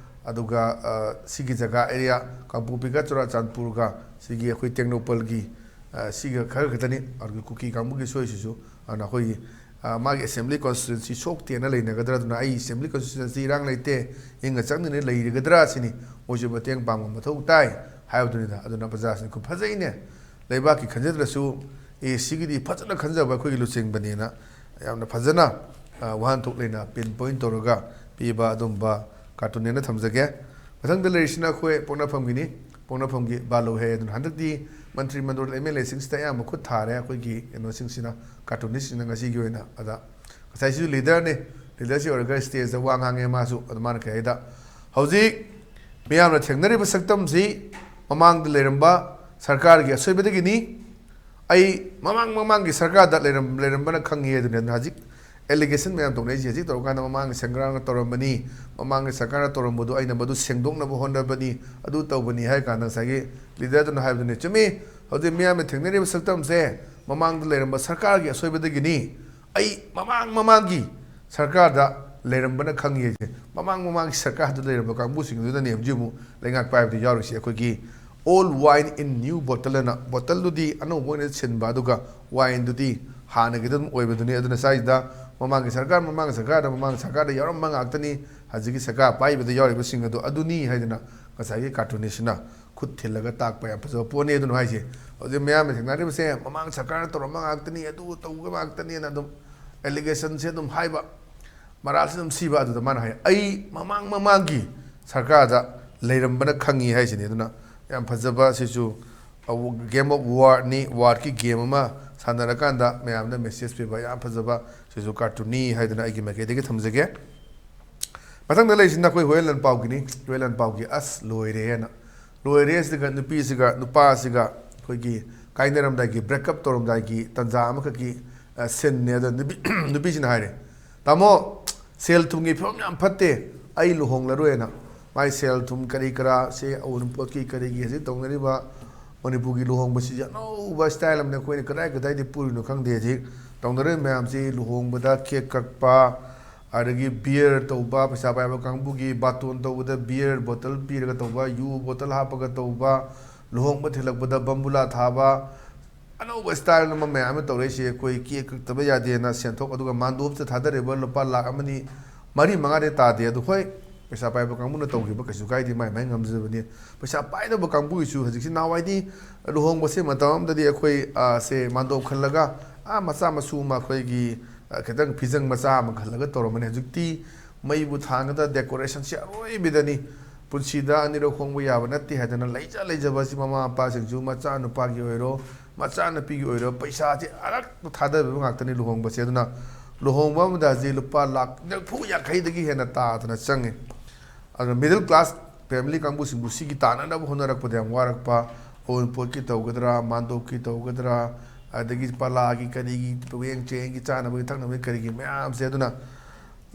ꯑꯗꯨꯒ, ꯑ, ꯁꯤꯒꯤ ꯖꯒꯥ ꯑꯦꯔꯤꯌꯥ, ꯀꯥꯡꯄꯣꯛꯄꯤꯒ ꯆꯨꯔꯥꯆꯥꯟꯄꯨꯔꯒ ꯁꯤꯒꯤ ꯑꯩꯈꯣꯏ ꯇꯦꯡꯅꯧꯄꯜꯒꯤ ꯑ, ꯁꯤꯒ ꯈꯔ ꯈꯛꯇꯅꯤ ꯑꯗꯨꯒ ꯀꯨꯀꯤ ꯀꯥꯡꯕꯨꯒꯤ ꯁꯣꯏꯁꯤꯁꯨ꯫ ꯑꯗꯨꯅ ꯑꯩꯈꯣꯏꯒꯤ, ꯑ, ꯃꯥꯒꯤ assembly constituency ꯁꯣꯛꯇꯦꯅ ꯂꯩꯅꯒꯗ꯭ꯔꯥ, ꯑꯗꯨꯅ ꯑꯩ assembly constituency ꯏꯔꯥꯡ ꯂꯩꯇꯦ, ꯏꯪꯅ ꯆꯪꯅꯅ ꯂꯩꯔꯒꯗ꯭ꯔꯥ ꯁꯤꯅꯤ꯫ ꯃꯣꯏꯁꯨ ꯃꯇꯦꯡ ꯄꯥꯡꯕ ꯃꯊꯧ ꯇꯥꯏ ꯍꯥꯏꯕꯗꯨꯅꯤꯗ꯫ ꯑꯗꯨꯅ ꯄ꯭ꯔꯖꯥꯁꯤꯡ ꯈꯨ-, ꯐꯖꯩꯅꯦ, ꯂꯩꯕꯥꯛꯀꯤ ꯈꯟꯖꯗ꯭ꯔꯁꯨ, ꯑꯦ, ꯁꯤꯒꯤꯗꯤ ꯐꯖꯅ ꯈꯟꯖꯕ ꯑꯩꯈꯣꯏꯒꯤ ꯂꯨꯆꯤꯡꯕꯅꯦꯅ ꯌꯥꯝꯅ ꯐꯖꯅ, ꯑ, ꯋꯥꯍꯟꯊꯣꯛ ꯂꯩꯅ pinpoint ꯇꯧꯔꯒ ꯄꯤꯕ ꯑꯗꯨꯝꯕ cartoon ꯅꯦꯅ ꯊꯝꯖꯒꯦ꯫ ꯃꯊꯪꯗ ꯂꯩꯔꯤꯁꯤꯅ ꯑꯩꯈꯣꯏ ꯄꯣꯛꯅꯐꯝꯒꯤꯅꯤ꯫ ꯄꯣꯛꯅꯐꯝꯒꯤ ꯕꯥꯂꯣ ꯍꯦ꯫ ꯑꯗꯨꯅ ꯍꯟꯗꯛꯇꯤ ꯃꯟꯇ꯭ꯔꯤ ꯃꯟꯗꯣꯜ MLA ꯁꯤꯡꯁꯤꯗ ꯑꯌꯥꯝꯕ ꯈꯨꯠ ꯊꯥꯔꯦ ꯑꯩꯈꯣꯏꯒꯤ ꯀꯩꯅꯣꯁꯤꯡꯁꯤꯅ, cartoonist ꯁꯤꯡꯅ ꯉꯁꯤꯒꯤ ꯑꯣꯏꯅ꯫ ꯑꯗ ꯉꯁꯥꯏꯁꯤꯁꯨ leader ꯅꯤ, leader ꯁꯤ ꯑꯣꯏꯔꯒ stage ꯇ ꯋꯥ ꯉꯥꯡꯉꯦ ꯃꯥꯁꯨ꯫ ꯑꯗꯨ ꯃꯥꯅ ꯀꯩ ꯍꯥꯏꯗ, ꯍꯧꯖꯤꯛ ꯃꯤꯌꯥꯝꯅ ꯊꯦꯡꯅꯔꯤꯕ ꯁꯛꯇꯝꯁꯤ ꯃꯃꯥꯡꯗ ꯂꯩꯔꯝꯕ ꯁꯔꯀꯥꯔꯒꯤ ꯑꯁꯣꯏꯕꯗꯒꯤꯅꯤ꯫ ꯑꯩ ꯃꯃꯥꯡ ꯃꯃꯥꯡꯒꯤ ꯁꯔꯀꯥꯔꯗ ꯂꯩꯔꯝ-, ꯂꯩꯔꯝꯕꯅ ꯈꯪꯉꯤ꯫ ꯑꯗꯨꯅ ꯍꯧꯖꯤꯛ allegation ꯃꯌꯥꯝ ꯇꯧꯅꯩꯁꯦ ꯍꯧꯖꯤꯛ ꯇꯧꯔꯀꯥꯟꯗ ꯃꯃꯥꯡꯒꯤ ꯁꯔꯀꯥꯔꯅ ꯇꯧꯔꯝꯕꯅꯤ, ꯃꯃꯥꯡꯒꯤ ꯁꯔꯀꯥꯔꯅ ꯇꯧꯔꯝꯕꯗꯨ ꯑꯩꯅ ꯃꯗꯨ ꯁꯦꯡꯗꯣꯛꯅꯕ ꯍꯣꯠꯅꯕꯅꯤ, ꯑꯗꯨ ꯇꯧꯕꯅꯤ ꯍꯥꯏ ꯀꯥꯟꯗ ꯉꯁꯥꯏꯒꯤ leader ꯗꯨꯅ ꯍꯥꯏꯕꯗꯨꯅꯤ꯫ ꯆꯨꯝꯃꯤ, ꯍꯧꯖꯤꯛ ꯃꯤꯌꯥꯝꯅ ꯊꯦꯡꯅꯔꯤꯕ ꯁꯛꯇꯝꯁꯦ ꯃꯃꯥꯡꯗ ꯂꯩꯔꯝꯕ ꯁꯔꯀꯥꯔꯒꯤ ꯑꯁꯣꯏꯕꯗꯒꯤꯅꯤ꯫ ꯑꯩ ꯃꯃꯥꯡ ꯃꯃꯥꯡꯒꯤ ꯁꯔꯀꯥꯔꯗ ꯂꯩꯔꯝꯕꯅ ꯈꯪꯉꯤ ꯍꯥꯏꯁꯦ꯫ ꯃꯃꯥꯡ ꯃꯃꯥꯡꯒꯤ ꯁꯔꯀꯥꯔꯗ ꯂꯩꯔꯝꯕ ꯀꯥꯡꯕꯨꯁꯤꯡ ꯑꯗꯨꯗꯅꯦ ꯍꯧꯖꯤꯛ ꯑꯃꯨꯛ ꯂꯩꯉꯥꯛ ꯄꯥꯏꯕꯗ ꯌꯥꯎꯔꯤꯁꯦ꯫ ꯑꯩꯈꯣꯏꯒꯤ "Old wine in new bottle" ꯑꯅ, bottle ꯗꯨꯗꯤ ꯑꯅꯧꯕ ꯑꯣꯏꯅ ꯁꯤꯟꯕ, ꯑꯗꯨꯒ wine ꯗꯨꯗꯤ ꯍꯥꯟꯅꯒꯤꯗ ꯑꯗꯨꯝ ꯑꯣꯏꯕꯗꯨꯅꯤ꯫ ꯑꯗꯨꯅ ꯁ꯭ꯋꯥꯏꯁꯤꯗ ꯃꯃꯥꯡꯒꯤ ꯁꯔꯀꯥꯔ, ꯃꯃꯥꯡꯒꯤ ꯁꯔꯀꯥꯔꯗ, ꯃꯃꯥꯡꯒꯤ ꯁꯔꯀꯥꯔꯗ ꯌꯥꯎꯔꯝꯕ ꯉꯥꯛꯇꯅꯤ, ꯍꯧꯖꯤꯛꯀꯤ ꯁꯔꯀꯥꯔ ꯄꯥꯏꯕꯗ ꯌꯥꯎꯔꯤꯕꯁꯤꯡ ꯑꯗꯨ ꯑꯗꯨꯅꯤ ꯍꯥꯏꯗꯅ ꯉꯁꯥꯏꯒꯤ cartoonist ꯁꯤꯅ ꯈꯨꯠ ꯊꯤꯜꯂꯒ ꯇꯥꯛꯄ ꯌꯥꯝ ꯐꯖꯕ ꯄꯣꯠꯅꯤ꯫ ꯑꯗꯨꯅ ꯍꯥꯏꯁꯦ, ꯍꯧꯖꯤꯛ ꯃꯌꯥꯝꯅ ꯊꯦꯡꯅꯔꯤꯕꯁꯦ ꯃꯃꯥꯡ ꯁꯔꯀꯥꯔꯅ ꯇꯧꯔꯝꯕ ꯉꯥꯛꯇꯅꯤ, ꯑꯗꯨ ꯇꯧꯕ ꯉꯥꯛꯇꯅꯤꯅ ꯑꯗꯨꯝ allegation ꯁꯦ ꯑꯗꯨꯝ ꯍꯥꯏꯕ, ꯃꯔꯥꯜꯁꯦ ꯑꯗꯨꯝ ꯁꯤꯕ꯫ ꯑꯗꯨꯗ ꯃꯥꯅ ꯍꯥꯏ, "ꯑꯩ ꯃꯃꯥꯡ ꯃꯃꯥꯡꯒꯤ ꯁꯔꯀꯥꯔꯗ ꯂꯩꯔꯝꯕꯅ ꯈꯪꯉꯤ" ꯍꯥꯏꯁꯤꯅꯤ꯫ ꯑꯗꯨꯅ ꯌꯥꯝ ꯐꯖꯕ, ꯁꯤꯁꯨ Game of War ꯅꯤ, war ꯒꯤ game ꯑꯃ ꯁꯥꯟꯅꯔꯀꯥꯟꯗ ꯃꯌꯥꯝꯗ message ꯄꯤꯕ ꯌꯥꯝ ꯐꯖꯕ, ꯁꯤꯁꯨ cartoon ꯅꯤ ꯍꯥꯏꯗꯅ ꯑꯩꯒꯤ ꯃꯥꯏꯀꯩꯗꯒꯤ ꯊꯝꯖꯒꯦ꯫ ꯃꯊꯪꯗ ꯂꯩꯔꯤꯁꯤꯅ ꯑꯩꯈꯣꯏ ꯍꯨꯌꯦꯟ ꯂꯥꯟꯄꯥꯎꯒꯤꯅꯤ꯫ ꯍꯨꯌꯦꯟ ꯂꯥꯟꯄꯥꯎꯒꯤ "ꯑꯁ ꯂꯣꯏꯔꯦ" ꯍꯥꯏꯅ꯫ ꯂꯣꯏꯔꯦ ꯁꯤꯒ ꯅꯨꯄꯤꯁꯤꯒ ꯅꯨꯄꯥꯁꯤꯒ ꯑꯩꯈꯣꯏꯒꯤ ꯀꯥꯏꯅꯔꯝꯗꯥꯏꯒꯤ, break up ꯇꯧꯔꯝꯗꯥꯏꯒꯤ ꯇꯥꯟꯖꯥ ꯑꯃꯈꯛꯀꯤ, ꯑ, scene ꯅꯦ꯫ ꯑꯗꯣ ꯅꯨꯄꯤ, ꯅꯨꯄꯤꯁꯤꯅ ꯍꯥꯏꯔꯦ, "ꯇꯥꯃꯣ, ꯁꯦꯜ ꯊꯨꯝꯒꯤ ꯐꯤꯕꯝ ꯌꯥꯝ ꯐꯠꯇꯦ, ꯑꯩ ꯂꯨꯍꯣꯡꯂꯔꯣꯏꯅ"꯫ ꯃꯥꯏ ꯁꯦꯜ ꯊꯨꯝ ꯀꯔꯤ ꯀꯔꯥ, ꯁꯦ ꯑꯎꯟꯄꯣꯠꯀꯤ ꯀꯔꯤꯒꯤ ꯍꯧꯖꯤꯛ ꯇꯧꯅꯔꯤꯕ ꯃꯅꯤꯄꯨꯔꯒꯤ ꯂꯨꯍꯣꯡꯕꯁꯤꯁꯨ ꯑꯅꯧꯕ style ꯑꯃꯅꯤ꯫ ꯑꯩꯈꯣꯏꯅ ꯀꯗꯥꯏ ꯀꯗꯥꯏꯗꯒꯤ ꯄꯨꯔꯤꯅꯣ ꯈꯪꯗꯦ꯫ ꯍꯧꯖꯤꯛ ꯇꯧꯅꯔꯤꯕ ꯃꯌꯥꯝꯁꯤ ꯂꯨꯍꯣꯡꯕꯗ cake ꯀꯛꯄ, ꯑꯗꯒꯤ beer ꯇꯧꯕ, ꯄꯩꯁꯥ ꯄꯥꯏꯕ ꯀꯥꯡꯕꯨꯒꯤ ꯕꯥꯇꯣꯟ ꯇꯧꯕꯗ beer bottle ꯄꯤꯔꯒ ꯇꯧꯕ, ꯌꯨ bottle ꯍꯥꯞꯄꯒ ꯇꯧꯕ, ꯂꯨꯍꯣꯡꯕ ꯊꯤꯜꯂꯛꯄꯗ ꯕꯝꯕꯨꯂꯥ ꯊꯥꯕ, ꯑꯅꯧꯕ style ꯑꯃ ꯃꯌꯥꯝ ꯑꯃ ꯇꯧꯔꯛꯏꯁꯦ, ꯑꯩꯈꯣꯏ ꯀꯦꯛ ꯀꯛꯇꯕ ꯌꯥꯗꯦꯅ ꯁꯦꯟꯊꯣꯛ, ꯑꯗꯨꯒ ꯃꯥꯟꯗꯣꯞꯇ ꯊꯥꯗꯔꯤꯕ ꯂꯨꯄꯥ ꯂꯥꯛ ꯑꯃꯅꯤ, ꯃꯔꯤ ꯃꯉꯥꯗꯤ ꯇꯥꯗꯦ꯫ ꯑꯗꯨ ꯍꯣꯏ, ꯄꯩꯁꯥ ꯄꯥꯏꯕ ꯀꯥꯡꯕꯨꯅ ꯇꯧꯈꯤꯕ ꯀꯩꯁꯨ ꯀꯥꯏꯗꯦ, ꯃꯥꯏ ꯃꯥꯏ ꯉꯝꯖꯕꯅꯤ꯫ ꯄꯩꯁꯥ ꯄꯥꯏꯗꯕ ꯀꯥꯡꯕꯨꯒꯤꯁꯨ ꯍꯧꯖꯤꯛꯁꯤ, ꯅꯍꯥꯟꯋꯥꯏꯗꯤ ꯂꯨꯍꯣꯡꯕꯁꯦ ꯃꯇꯝ ꯑꯃꯗꯗꯤ ꯑꯩꯈꯣꯏ, ꯑ, ꯁꯦ ꯃꯥꯟꯗꯣꯞ ꯈꯜꯂꯒ, ꯑ, ꯃꯆꯥ ꯃꯁꯨ ꯑꯃ ꯑꯩꯈꯣꯏꯒꯤ, ꯑ, ꯈꯤꯇꯪ ꯐꯤꯖꯪ ꯃꯆꯥ ꯑꯃ ꯈꯜꯂꯒ ꯇꯧꯔꯝꯕꯅꯤ꯫ ꯍꯧꯖꯤꯛꯇꯤ ꯃꯩꯕꯨ ꯊꯥꯟꯒꯗ꯭ꯔꯥ, decorationꯁꯦ ꯑꯔꯣꯏꯕꯤꯗꯅꯤ꯫ ꯄꯨꯟꯁꯤꯗ ꯑꯅꯤꯔꯛ ꯍꯣꯡꯕ ꯌꯥꯕ ꯅꯠꯇꯦ ꯍꯥꯏꯗꯅ ꯂꯩꯖ ꯂꯩꯖꯕꯁꯤ ꯃꯃꯥ ꯃꯄꯥꯁꯤꯡꯁꯨ ꯃꯆꯥꯅꯨꯄꯥꯒꯤ ꯑꯣꯏꯔꯣ, ꯃꯆꯥꯅꯨꯄꯤꯒꯤ ꯑꯣꯏꯔꯣ, ꯄꯩꯁꯥꯁꯦ ꯑꯔꯛꯇ ꯊꯥꯗꯕ ꯉꯥꯛꯇꯅꯤ ꯂꯨꯍꯣꯡꯕꯁꯦ꯫ ꯑꯗꯨꯅ ꯂꯨꯍꯣꯡꯕ ꯑꯃꯗ ꯍꯧꯖꯤꯛ ꯂꯨꯄꯥ ꯂꯥꯛ ꯅꯤꯐꯨ ꯌꯥꯡꯈꯩꯗꯒꯤ ꯍꯦꯟꯅ ꯇꯥꯗꯅ ꯆꯪꯉꯤ꯫ ꯑꯗꯨꯅ middle class family ꯀꯥꯡꯕꯨꯁꯤꯡꯕꯨ ꯁꯤꯒꯤ ꯇꯥꯟꯅꯅꯕ ꯍꯣꯠꯅꯔꯛꯄꯗ ꯌꯥꯝ ꯋꯥꯔꯛꯄ, ꯑꯋꯨꯟꯄꯣꯠꯀꯤ ꯇꯧꯒꯗ꯭ꯔꯥ, ꯃꯥꯟꯗꯣꯞꯀꯤ ꯇꯧꯒꯗ꯭ꯔꯥ, ꯑꯗꯒꯤ ꯄꯂꯥꯒꯤ, ꯀꯔꯤꯒꯤ, ꯄꯣꯌꯦꯡ ꯆꯦꯡꯒꯤ, ꯆꯥꯅꯕꯒꯤ ꯊꯛꯅꯕꯒꯤ ꯀꯔꯤꯒꯤ ꯃꯌꯥꯝꯁꯦ꯫ ꯑꯗꯨꯅ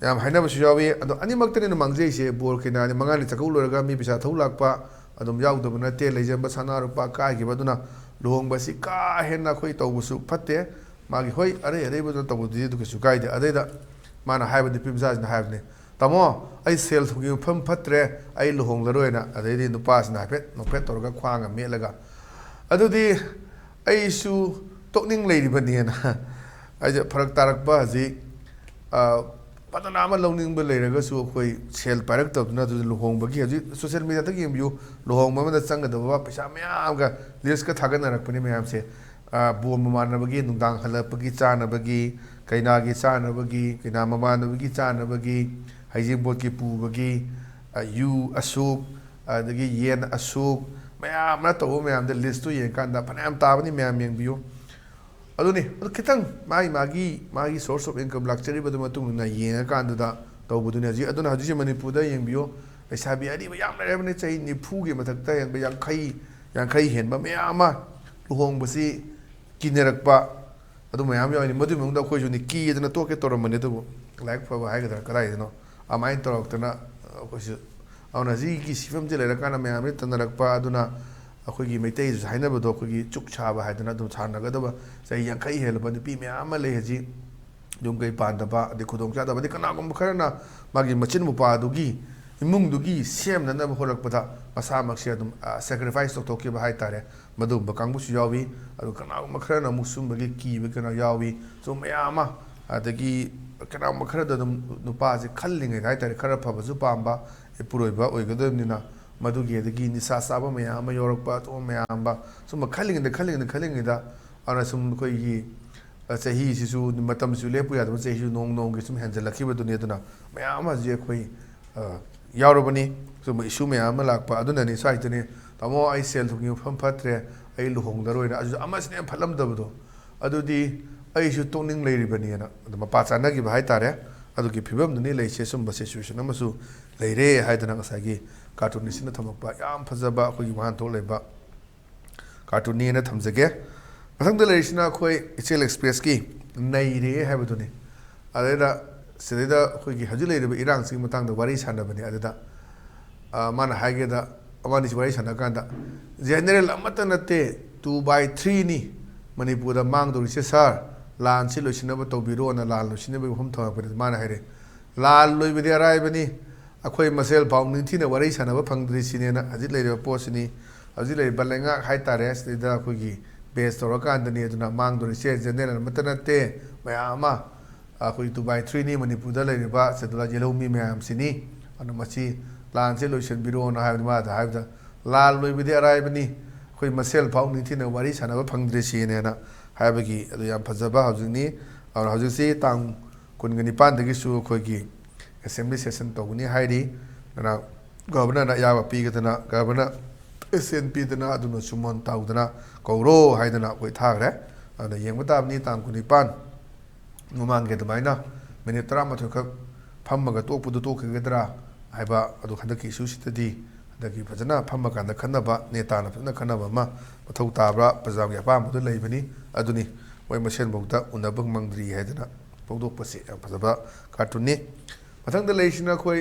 ꯌꯥꯝ ꯍꯥꯏꯅꯕꯁꯨ ꯌꯥꯎꯏ꯫ ꯑꯗꯣ ꯑꯅꯤꯃꯛꯇꯅꯤꯅ ꯃꯥꯡꯖꯩꯁꯦ꯫ ꯕꯣꯔ ꯀꯩꯅꯥꯅꯤ, ꯃꯉꯥꯅꯤ ꯆꯥꯛꯀꯧ ꯂꯣꯏꯔꯒ ꯃꯤ ꯄꯩꯁꯥ ꯊꯧ ꯂꯥꯛꯄ ꯑꯗꯨꯝ ꯌꯥꯎꯗꯕ ꯅꯠꯇꯦ, ꯂꯩꯖꯕ ꯁꯅꯥ ꯂꯨꯄꯥ ꯀꯥꯏꯈꯤꯕ꯫ ꯑꯗꯨꯅ ꯂꯨꯍꯣꯡꯕꯁꯤ ꯀꯥ ꯍꯦꯟꯅ ꯑꯩꯈꯣꯏ ꯇꯧꯕꯁꯨ ꯐꯠꯇꯦ꯫ ꯃꯥꯒꯤ, ꯍꯣꯏ, ꯑꯔꯩ ꯑꯔꯩꯕꯗꯨꯅ ꯇꯧꯕꯗꯨꯗꯤ ꯑꯗꯨ ꯀꯩꯁꯨ ꯀꯥꯏꯗꯦ꯫ ꯑꯗꯩꯗ ꯃꯥꯅ ꯍꯥꯏꯕ, ꯅꯨꯄꯤ ꯃꯆꯥꯁꯤꯅ ꯍꯥꯏꯕꯅꯦ, "ꯇꯥꯃꯣ, ꯑꯩ ꯁꯦꯜ ꯊꯨꯝꯒꯤ ꯃꯐꯝ ꯐꯠꯇ꯭ꯔꯦ, ꯑꯩ ꯂꯨꯍꯣꯡꯂꯔꯣꯏꯅ"꯫ ꯑꯗꯩꯗꯤ ꯅꯨꯄꯥꯁꯤꯅ ꯍꯥꯏꯐꯦꯠ ꯅꯣꯛꯐꯦꯠ ꯇꯧꯔꯒ ꯈ꯭ꯋꯥꯡꯒ ꯃꯦꯠꯂꯒ, "ꯑꯗꯨꯗꯤ ꯑꯩꯁꯨ ꯇꯣꯛꯅꯤꯡ ꯂꯩꯔꯤꯕꯅꯦꯅ"꯫ ꯑꯩꯁꯦ ꯐꯔꯛ ꯇꯥꯔꯛꯄ ꯍꯧꯖꯤꯛ, ꯑ, ꯐꯖꯅ ꯑꯃ ꯂꯧꯅꯤꯡꯕ ꯂꯩꯔꯒꯁꯨ ꯑꯩꯈꯣꯏ ꯁꯦꯜ ꯄꯥꯏꯔꯛꯇꯕꯗꯨꯅ꯫ ꯑꯗꯨꯗꯤ ꯂꯨꯍꯣꯡꯕꯒꯤ ꯍꯧꯖꯤꯛ social mediaꯗꯒ ꯌꯦꯡꯕꯤꯌꯨ, ꯂꯨꯍꯣꯡꯕ ꯑꯃꯗ ꯆꯪꯒꯗꯕ ꯄꯩꯁꯥ ꯃꯌꯥꯝꯒ listꯀ ꯊꯥꯒꯠꯅꯔꯛꯄꯅꯤ ꯃꯌꯥꯝꯁꯦ꯫ ꯑ, ꯕꯣꯔ ꯃꯃꯥꯟꯅꯕꯒꯤ ꯅꯨꯡꯗꯥꯡ ꯍꯜꯂꯛꯄꯒꯤ ꯆꯥꯅꯕꯒꯤ, ꯀꯩꯅꯥꯒꯤ ꯆꯥꯅꯕꯒꯤ, ꯀꯩꯅꯥ ꯃꯃꯥꯟꯅꯕꯒꯤ ꯆꯥꯅꯕꯒꯤ, ꯍꯩꯖꯤꯡꯄꯣꯠꯀꯤ ꯄꯨꯕꯒꯤ, ꯑ, ꯌꯨ ꯑꯁꯨꯛ, ꯑꯗꯒꯤ ꯌꯦꯟ ꯑꯁꯨꯛ, ꯃꯌꯥꯝ ꯑꯃ ꯇꯧꯕ ꯃꯌꯥꯝꯗ listꯇꯨ ꯌꯦꯡꯀꯥꯟꯗ ꯐꯅꯌꯥꯝ ꯇꯥꯕꯅꯤ, ꯃꯌꯥꯝ ꯌꯦꯡꯕꯤꯌꯨ꯫ ꯑꯗꯨꯅꯤ, ꯑꯗꯨ ꯈꯤꯇꯪ ꯃꯥꯒꯤ, ꯃꯥꯒꯤ, ꯃꯥꯒꯤ source of income ꯂꯥꯛꯆꯔꯤꯕꯗꯨ ꯃꯇꯨꯡ ꯏꯟꯅ ꯌꯦꯡꯉꯀꯥꯟꯗꯨꯗ ꯇꯧꯕꯗꯨꯅꯤ ꯍꯧꯖꯤꯛ꯫ ꯑꯗꯨꯅ ꯍꯧꯖꯤꯛꯁꯦ ꯃꯅꯤꯄꯨꯔꯗ ꯌꯦꯡꯕꯤꯌꯨ, ꯂꯩꯁꯥꯕꯤ ꯑꯔꯤꯕ ꯌꯥꯝ ꯂꯩꯔꯕꯅꯤ, ꯆꯍꯤ ꯅꯤꯐꯨꯒꯤ ꯃꯊꯛꯇ ꯍꯦꯟꯕ, ꯌꯥꯡꯈꯩ, ꯌꯥꯡꯈꯩ ꯍꯦꯟꯕ ꯃꯌꯥꯝ ꯑꯃ ꯂꯨꯍꯣꯡꯕꯁꯤ ꯀꯤꯅꯔꯛꯄ, ꯑꯗꯨ ꯃꯌꯥꯝ ꯌꯥꯎꯔꯤꯅꯤ꯫ ꯃꯗꯨꯒꯤ ꯃꯅꯨꯡꯗ ꯑꯩꯈꯣꯏꯁꯨꯅꯤ ꯀꯤꯗꯅ ꯇꯣꯛꯀꯦ ꯇꯧꯔꯝꯕꯅꯤ, ꯑꯗꯨꯕꯨ ꯂꯥꯏꯕꯛ ꯐꯕ ꯍꯥꯏꯒꯗ꯭ꯔꯥ ꯀꯗꯥꯏꯗꯅꯣ ꯑꯗꯨꯃꯥꯏꯅ ꯇꯧꯔꯛꯇꯅ, ꯑ, ꯑꯩꯈꯣꯏꯁꯨ꯫ ꯑꯗꯨꯅ ꯍꯧꯖꯤꯛꯀꯤ ꯐꯤꯕꯝꯁꯤ ꯂꯩꯔꯀꯥꯟꯗ ꯃꯌꯥꯝꯁꯤ ꯇꯟꯅꯔꯛꯄ꯫ ꯑꯗꯨꯅ ꯑꯩꯈꯣꯏꯒꯤ ꯃꯩꯇꯩꯗꯁꯨ ꯍꯥꯏꯅꯕꯗꯣ, ꯑꯩꯈꯣꯏꯒꯤ ꯆꯨꯛ ꯁꯥꯕ ꯍꯥꯏꯗꯅ ꯑꯗꯨꯝ ꯁꯥꯟꯅꯒꯗꯕ ꯆꯍꯤ ꯌꯥꯡꯈꯩ ꯍꯦꯜꯂꯕ ꯅꯨꯄꯤ ꯃꯌꯥꯝ ꯑꯃ ꯂꯩ ꯍꯧꯖꯤꯛ꯫ ꯌꯨꯝ ꯀꯩ ꯄꯥꯟꯗꯕ, ꯑꯗꯩ ꯈꯨꯗꯣꯡ ꯆꯥꯗꯕ, ꯑꯗꯩ ꯀꯅꯥꯒꯨꯝꯕ ꯈꯔꯅ ꯃꯥꯒꯤ ꯃꯆꯤꯟ ꯃꯧꯄ꯭ꯋꯥꯗꯨꯒꯤ ꯏꯃꯨꯡꯗꯨꯒꯤ ꯁꯦꯝꯅꯅꯕ ꯍꯣꯠꯅꯔꯛꯄꯗ ꯃꯁꯥꯃꯛꯁꯦ ꯑꯗꯨꯝ ꯁꯦꯀ꯭ꯔꯤꯐꯥꯏꯁ ꯇꯧꯊꯣꯛꯈꯤꯕ ꯍꯥꯏꯇꯥꯔꯦ꯫ ꯃꯗꯨꯒꯨꯝꯕ ꯀꯥꯡꯕꯨꯁꯨ ꯌꯥꯎꯏ꯫ ꯑꯗꯨ ꯀꯅꯥꯒꯨꯝꯕ ꯈꯔꯅ ꯑꯃꯨꯛ ꯁꯨꯝꯕꯒꯤ ꯀꯤꯕ ꯀꯩꯅꯣ ꯌꯥꯎꯏ꯫ ꯁꯨꯝ ꯃꯌꯥꯝ ꯑꯃ, ꯑꯗꯒꯤ ꯀꯅꯥꯒꯨꯝꯕ ꯈꯔꯗ ꯑꯗꯨꯝ ꯅꯨꯄꯥꯁꯦ ꯈꯜꯂꯤꯉꯩꯗ ꯍꯥꯏꯇꯥꯔꯦ, ꯈꯔ ꯐꯕꯁꯨ ꯄꯥꯝꯕ, ꯏꯄꯨꯔꯣꯏꯕ ꯑꯣꯏꯒꯗꯕꯅꯤꯅ, ꯃꯗꯨꯒꯤ ꯑꯗꯒꯤ ꯅꯤꯁꯥ ꯆꯥꯕ ꯃꯌꯥꯝ ꯑꯃ ꯌꯥꯎꯔꯛꯄ, ꯑꯇꯣꯞꯄ ꯃꯌꯥꯝ ꯑꯃ ꯁꯨꯝꯕ ꯈꯜꯂꯤꯉꯩꯗ, ꯈꯜꯂꯤꯉꯩꯗ, ꯈꯜꯂꯤꯉꯩꯗ ꯑꯗꯨꯅ ꯁꯨꯝ ꯑꯩꯈꯣꯏꯒꯤ ꯆꯍꯤꯁꯤꯁꯨ, ꯃꯇꯝꯁꯤꯁꯨ ꯂꯦꯞꯄꯨ ꯌꯥꯗꯕ, ꯆꯍꯤꯁꯨ ꯅꯣꯡ ꯅꯣꯡꯒꯤ ꯁꯨꯝ ꯍꯦꯟꯖꯜꯂꯛꯈꯤꯕꯗꯨꯅꯤ꯫ ꯑꯗꯨꯅ ꯃꯌꯥꯝ ꯑꯃ ꯍꯧꯖꯤꯛ ꯑꯩꯈꯣꯏ ꯌꯥꯎꯔꯕꯅꯤ꯫ ꯁꯨꯝꯕ ꯏꯁꯨ ꯃꯌꯥꯝ ꯑꯃ ꯂꯥꯛꯄ ꯑꯗꯨꯅꯅꯤ꯫ ꯁ꯭ꯋꯥꯏꯗꯅꯤ, "ꯇꯥꯃꯣ, ꯑꯩ ꯁꯦꯜ ꯊꯨꯝꯒꯤ ꯃꯐꯝ ꯐꯠꯇ꯭ꯔꯦ, ꯑꯩ ꯂꯨꯍꯣꯡꯗꯔꯣꯏꯅ", ꯑꯗꯨꯁꯨ ꯑꯃꯁꯤꯅ ꯌꯥꯝ ꯐꯠꯂꯝꯗꯕꯗꯣ, "ꯑꯗꯨꯗꯤ ꯑꯩꯁꯨ ꯇꯣꯛꯅꯤꯡ ꯂꯩꯔꯤꯕꯅꯤꯅ" ꯑꯗꯨ ꯃꯄꯥ ꯆꯥꯅꯈꯤꯕ ꯍꯥꯏꯇꯥꯔꯦ꯫ ꯑꯗꯨꯒꯤ ꯐꯤꯕꯝꯗꯨꯅꯤ ꯂꯩꯁꯦ꯫ ꯁꯨꯝꯕ ꯁꯤꯆꯨꯋꯦꯁꯟ ꯑꯃꯁꯨ ꯂꯩꯔꯦ ꯍꯥꯏꯗꯅ ꯉꯁꯥꯏꯒꯤ ꯀꯥꯔꯇꯨꯟꯅꯤꯁꯤꯅ ꯊꯝꯃꯛꯄ ꯌꯥꯝ ꯐꯖꯕ ꯑꯩꯈꯣꯏꯒꯤ ꯋꯥꯍꯟꯊꯣꯛ ꯂꯩꯕ ꯀꯥꯔꯇꯨꯟꯅꯤꯅ ꯊꯝꯖꯒꯦ꯫ ꯃꯊꯪꯗ ꯂꯩꯔꯤꯁꯤꯅ ꯑꯩꯈꯣꯏ ꯏꯆꯦꯜ ꯑꯦꯛꯁꯄ꯭ꯔꯦꯁꯀꯤ "ꯅꯩꯔꯦ" ꯍꯥꯏꯕꯗꯨꯅꯤ꯫ ꯑꯗꯩꯗ ꯁꯤꯗꯩꯗ ꯑꯩꯈꯣꯏꯒꯤ ꯍꯧꯖꯤꯛ ꯂꯩꯔꯤꯕ ꯏꯔꯥꯡꯁꯤꯒꯤ ꯃꯇꯥꯡꯗ ꯋꯥꯔꯤ ꯁꯥꯟꯅꯕꯅꯤ꯫ ꯑꯗꯨꯗ ꯃꯥꯅ ꯍꯥꯏꯒꯦꯗ, ꯑꯃꯅꯤꯁꯤ ꯋꯥꯔꯤ ꯁꯥꯟꯅ ꯀꯥꯟꯗ, "ꯖꯦꯅꯦꯔꯦꯜ ꯑꯃꯠꯇ ꯅꯠꯇꯦ, two by threeꯅꯤ ꯃꯅꯤꯄꯨꯔꯗ ꯃꯥꯡꯗꯧꯔꯤꯁꯦ ꯁꯥꯔ꯫ ꯂꯥꯟꯁꯤ ꯂꯣꯏꯁꯤꯟꯅꯕ ꯇꯧꯕꯤꯔꯣꯅ" ꯂꯥꯟ ꯂꯣꯏꯁꯤꯟꯅꯕꯒꯤ ꯋꯥꯐꯝ ꯊꯝꯃꯛꯄꯅꯤ꯫ ꯃꯥꯅ ꯍꯥꯏꯔꯦ, "ꯂꯥꯟ ꯂꯣꯏꯕꯗꯤ ꯑꯔꯥꯏꯕꯅꯤ, ꯑꯩꯈꯣꯏ ꯃꯁꯦꯜ ꯐꯥꯎ ꯅꯤꯡꯊꯤꯅ ꯋꯥꯔꯤ ꯁꯥꯟꯅꯕ ꯐꯪꯗ꯭ꯔꯤꯁꯤꯅꯦꯅ" ꯍꯧꯖꯤꯛ ꯂꯩꯔꯤꯕ ꯄꯣꯠꯁꯤꯅꯤ꯫ ꯍꯧꯖꯤꯛ ꯂꯩꯔꯤꯕ ꯂꯩꯉꯥꯛ ꯍꯥꯏꯇꯥꯔꯦ, ꯁꯤꯗꯩꯗ ꯑꯩꯈꯣꯏꯒꯤ ꯕꯦꯁ ꯇꯧꯔꯀꯥꯟꯗꯅꯤ꯫ ꯑꯗꯨꯅ ꯃꯥꯡꯗꯣꯔꯤꯁꯦ ꯖꯦꯅꯦꯔꯦꯜ ꯑꯃꯠꯇ ꯅꯠꯇꯦ, ꯃꯌꯥꯝ ꯑꯃ ꯑꯩꯈꯣꯏ two by threeꯅꯤ ꯃꯅꯤꯄꯨꯔꯗ ꯂꯩꯔꯤꯕ ꯁꯦꯗꯨꯜ ꯌꯦꯜꯍꯧꯃꯤ ꯃꯌꯥꯝꯁꯤꯅꯤ꯫ ꯑꯗꯨꯅ ꯃꯁꯤ ꯂꯥꯟꯁꯦ ꯂꯣꯏꯁꯤꯟꯕꯤꯔꯣꯅ ꯍꯥꯏꯕꯗꯤ, ꯃꯥꯗ ꯍꯥꯏꯕꯗ, "ꯂꯥꯟ ꯂꯣꯏꯕꯗꯤ ꯑꯔꯥꯏꯕꯅꯤ, ꯑꯩꯈꯣꯏ ꯃꯁꯦꯜ ꯐꯥꯎ ꯅꯤꯡꯊꯤꯅ ꯋꯥꯔꯤ ꯁꯥꯟꯅꯕ ꯐꯪꯗ꯭ꯔꯤꯁꯤꯅꯦꯅ" ꯍꯥꯏꯕꯒꯤ ꯑꯗꯨ ꯌꯥꯝ ꯐꯖꯕ ꯍꯧꯖꯤꯛꯅꯤ꯫ ꯑꯗꯨꯅ ꯍꯧꯖꯤꯛꯁꯤ ꯇꯥꯡ ꯀꯨꯟꯒ ꯅꯤꯄꯥꯟꯗꯒꯤꯁꯨ ꯑꯩꯈꯣꯏꯒꯤ ꯑꯦꯁꯦꯝꯕ꯭ꯂꯤ ꯁꯦꯁꯟ ꯇꯧꯒꯅꯤ ꯍꯥꯏꯔꯤ꯫ ꯑꯗꯨꯅ ꯒꯚꯔꯅꯔꯅ ꯑꯌꯥꯕ ꯄꯤꯒꯗꯅ, ꯒꯚꯔꯅꯔ ꯑꯦꯁꯦꯟ ꯄꯤꯗꯅ, ꯑꯗꯨꯅ ꯁꯨꯃꯣꯟ ꯇꯧꯗꯅ ꯀꯧꯔꯣ ꯍꯥꯏꯗꯅ ꯑꯩꯈꯣꯏ ꯊꯥꯈ꯭ꯔꯦ꯫ ꯑꯗꯨꯅ ꯌꯦꯡꯕ ꯇꯥꯕꯅꯤ, ꯇꯥꯡ ꯀꯨꯟꯅꯤꯄꯥꯟ ꯃꯃꯥꯡꯒꯤ ꯑꯗꯨꯃꯥꯏꯅ ꯃꯤꯅꯤꯠ ꯇꯔꯥꯃꯥꯊꯣꯏ ꯈꯛ ꯐꯝꯃꯒ ꯇꯣꯛꯄꯗꯨ ꯇꯣꯛꯈꯤꯒꯗ꯭ꯔꯥ ꯍꯥꯏꯕ ꯑꯗꯨ ꯍꯟꯗꯛꯀꯤ ꯏꯁꯨꯁꯤꯗꯗꯤ ꯍꯟꯗꯛꯀꯤ ꯐꯖꯅ ꯐꯝꯃꯀꯥꯟꯗ ꯈꯟꯅꯕ, ꯅꯦꯇꯥꯅ ꯐꯖꯅ ꯈꯟꯅꯕ ꯑꯃ ꯃꯊꯧ ꯇꯥꯕ꯭ꯔꯥ, ꯄ꯭ꯔꯖꯥꯒꯤ ꯑꯄꯥꯝꯕꯗꯨ ꯂꯩꯕꯅꯤ꯫ ꯑꯗꯨꯅꯤ ꯃꯣꯏ ꯃꯁꯦꯟꯐꯥꯎꯗ ꯎꯅꯕ ꯉꯝꯗ꯭ꯔꯤ ꯍꯥꯏꯗꯅ ꯐꯣꯡꯗꯣꯛꯄꯁꯤ ꯌꯥꯝ ꯐꯖꯕ ꯀꯥꯔꯇꯨꯟꯅꯤ꯫ ꯃꯊꯪꯗ ꯂꯩꯔꯤꯁꯤꯅ ꯑꯩꯈꯣꯏ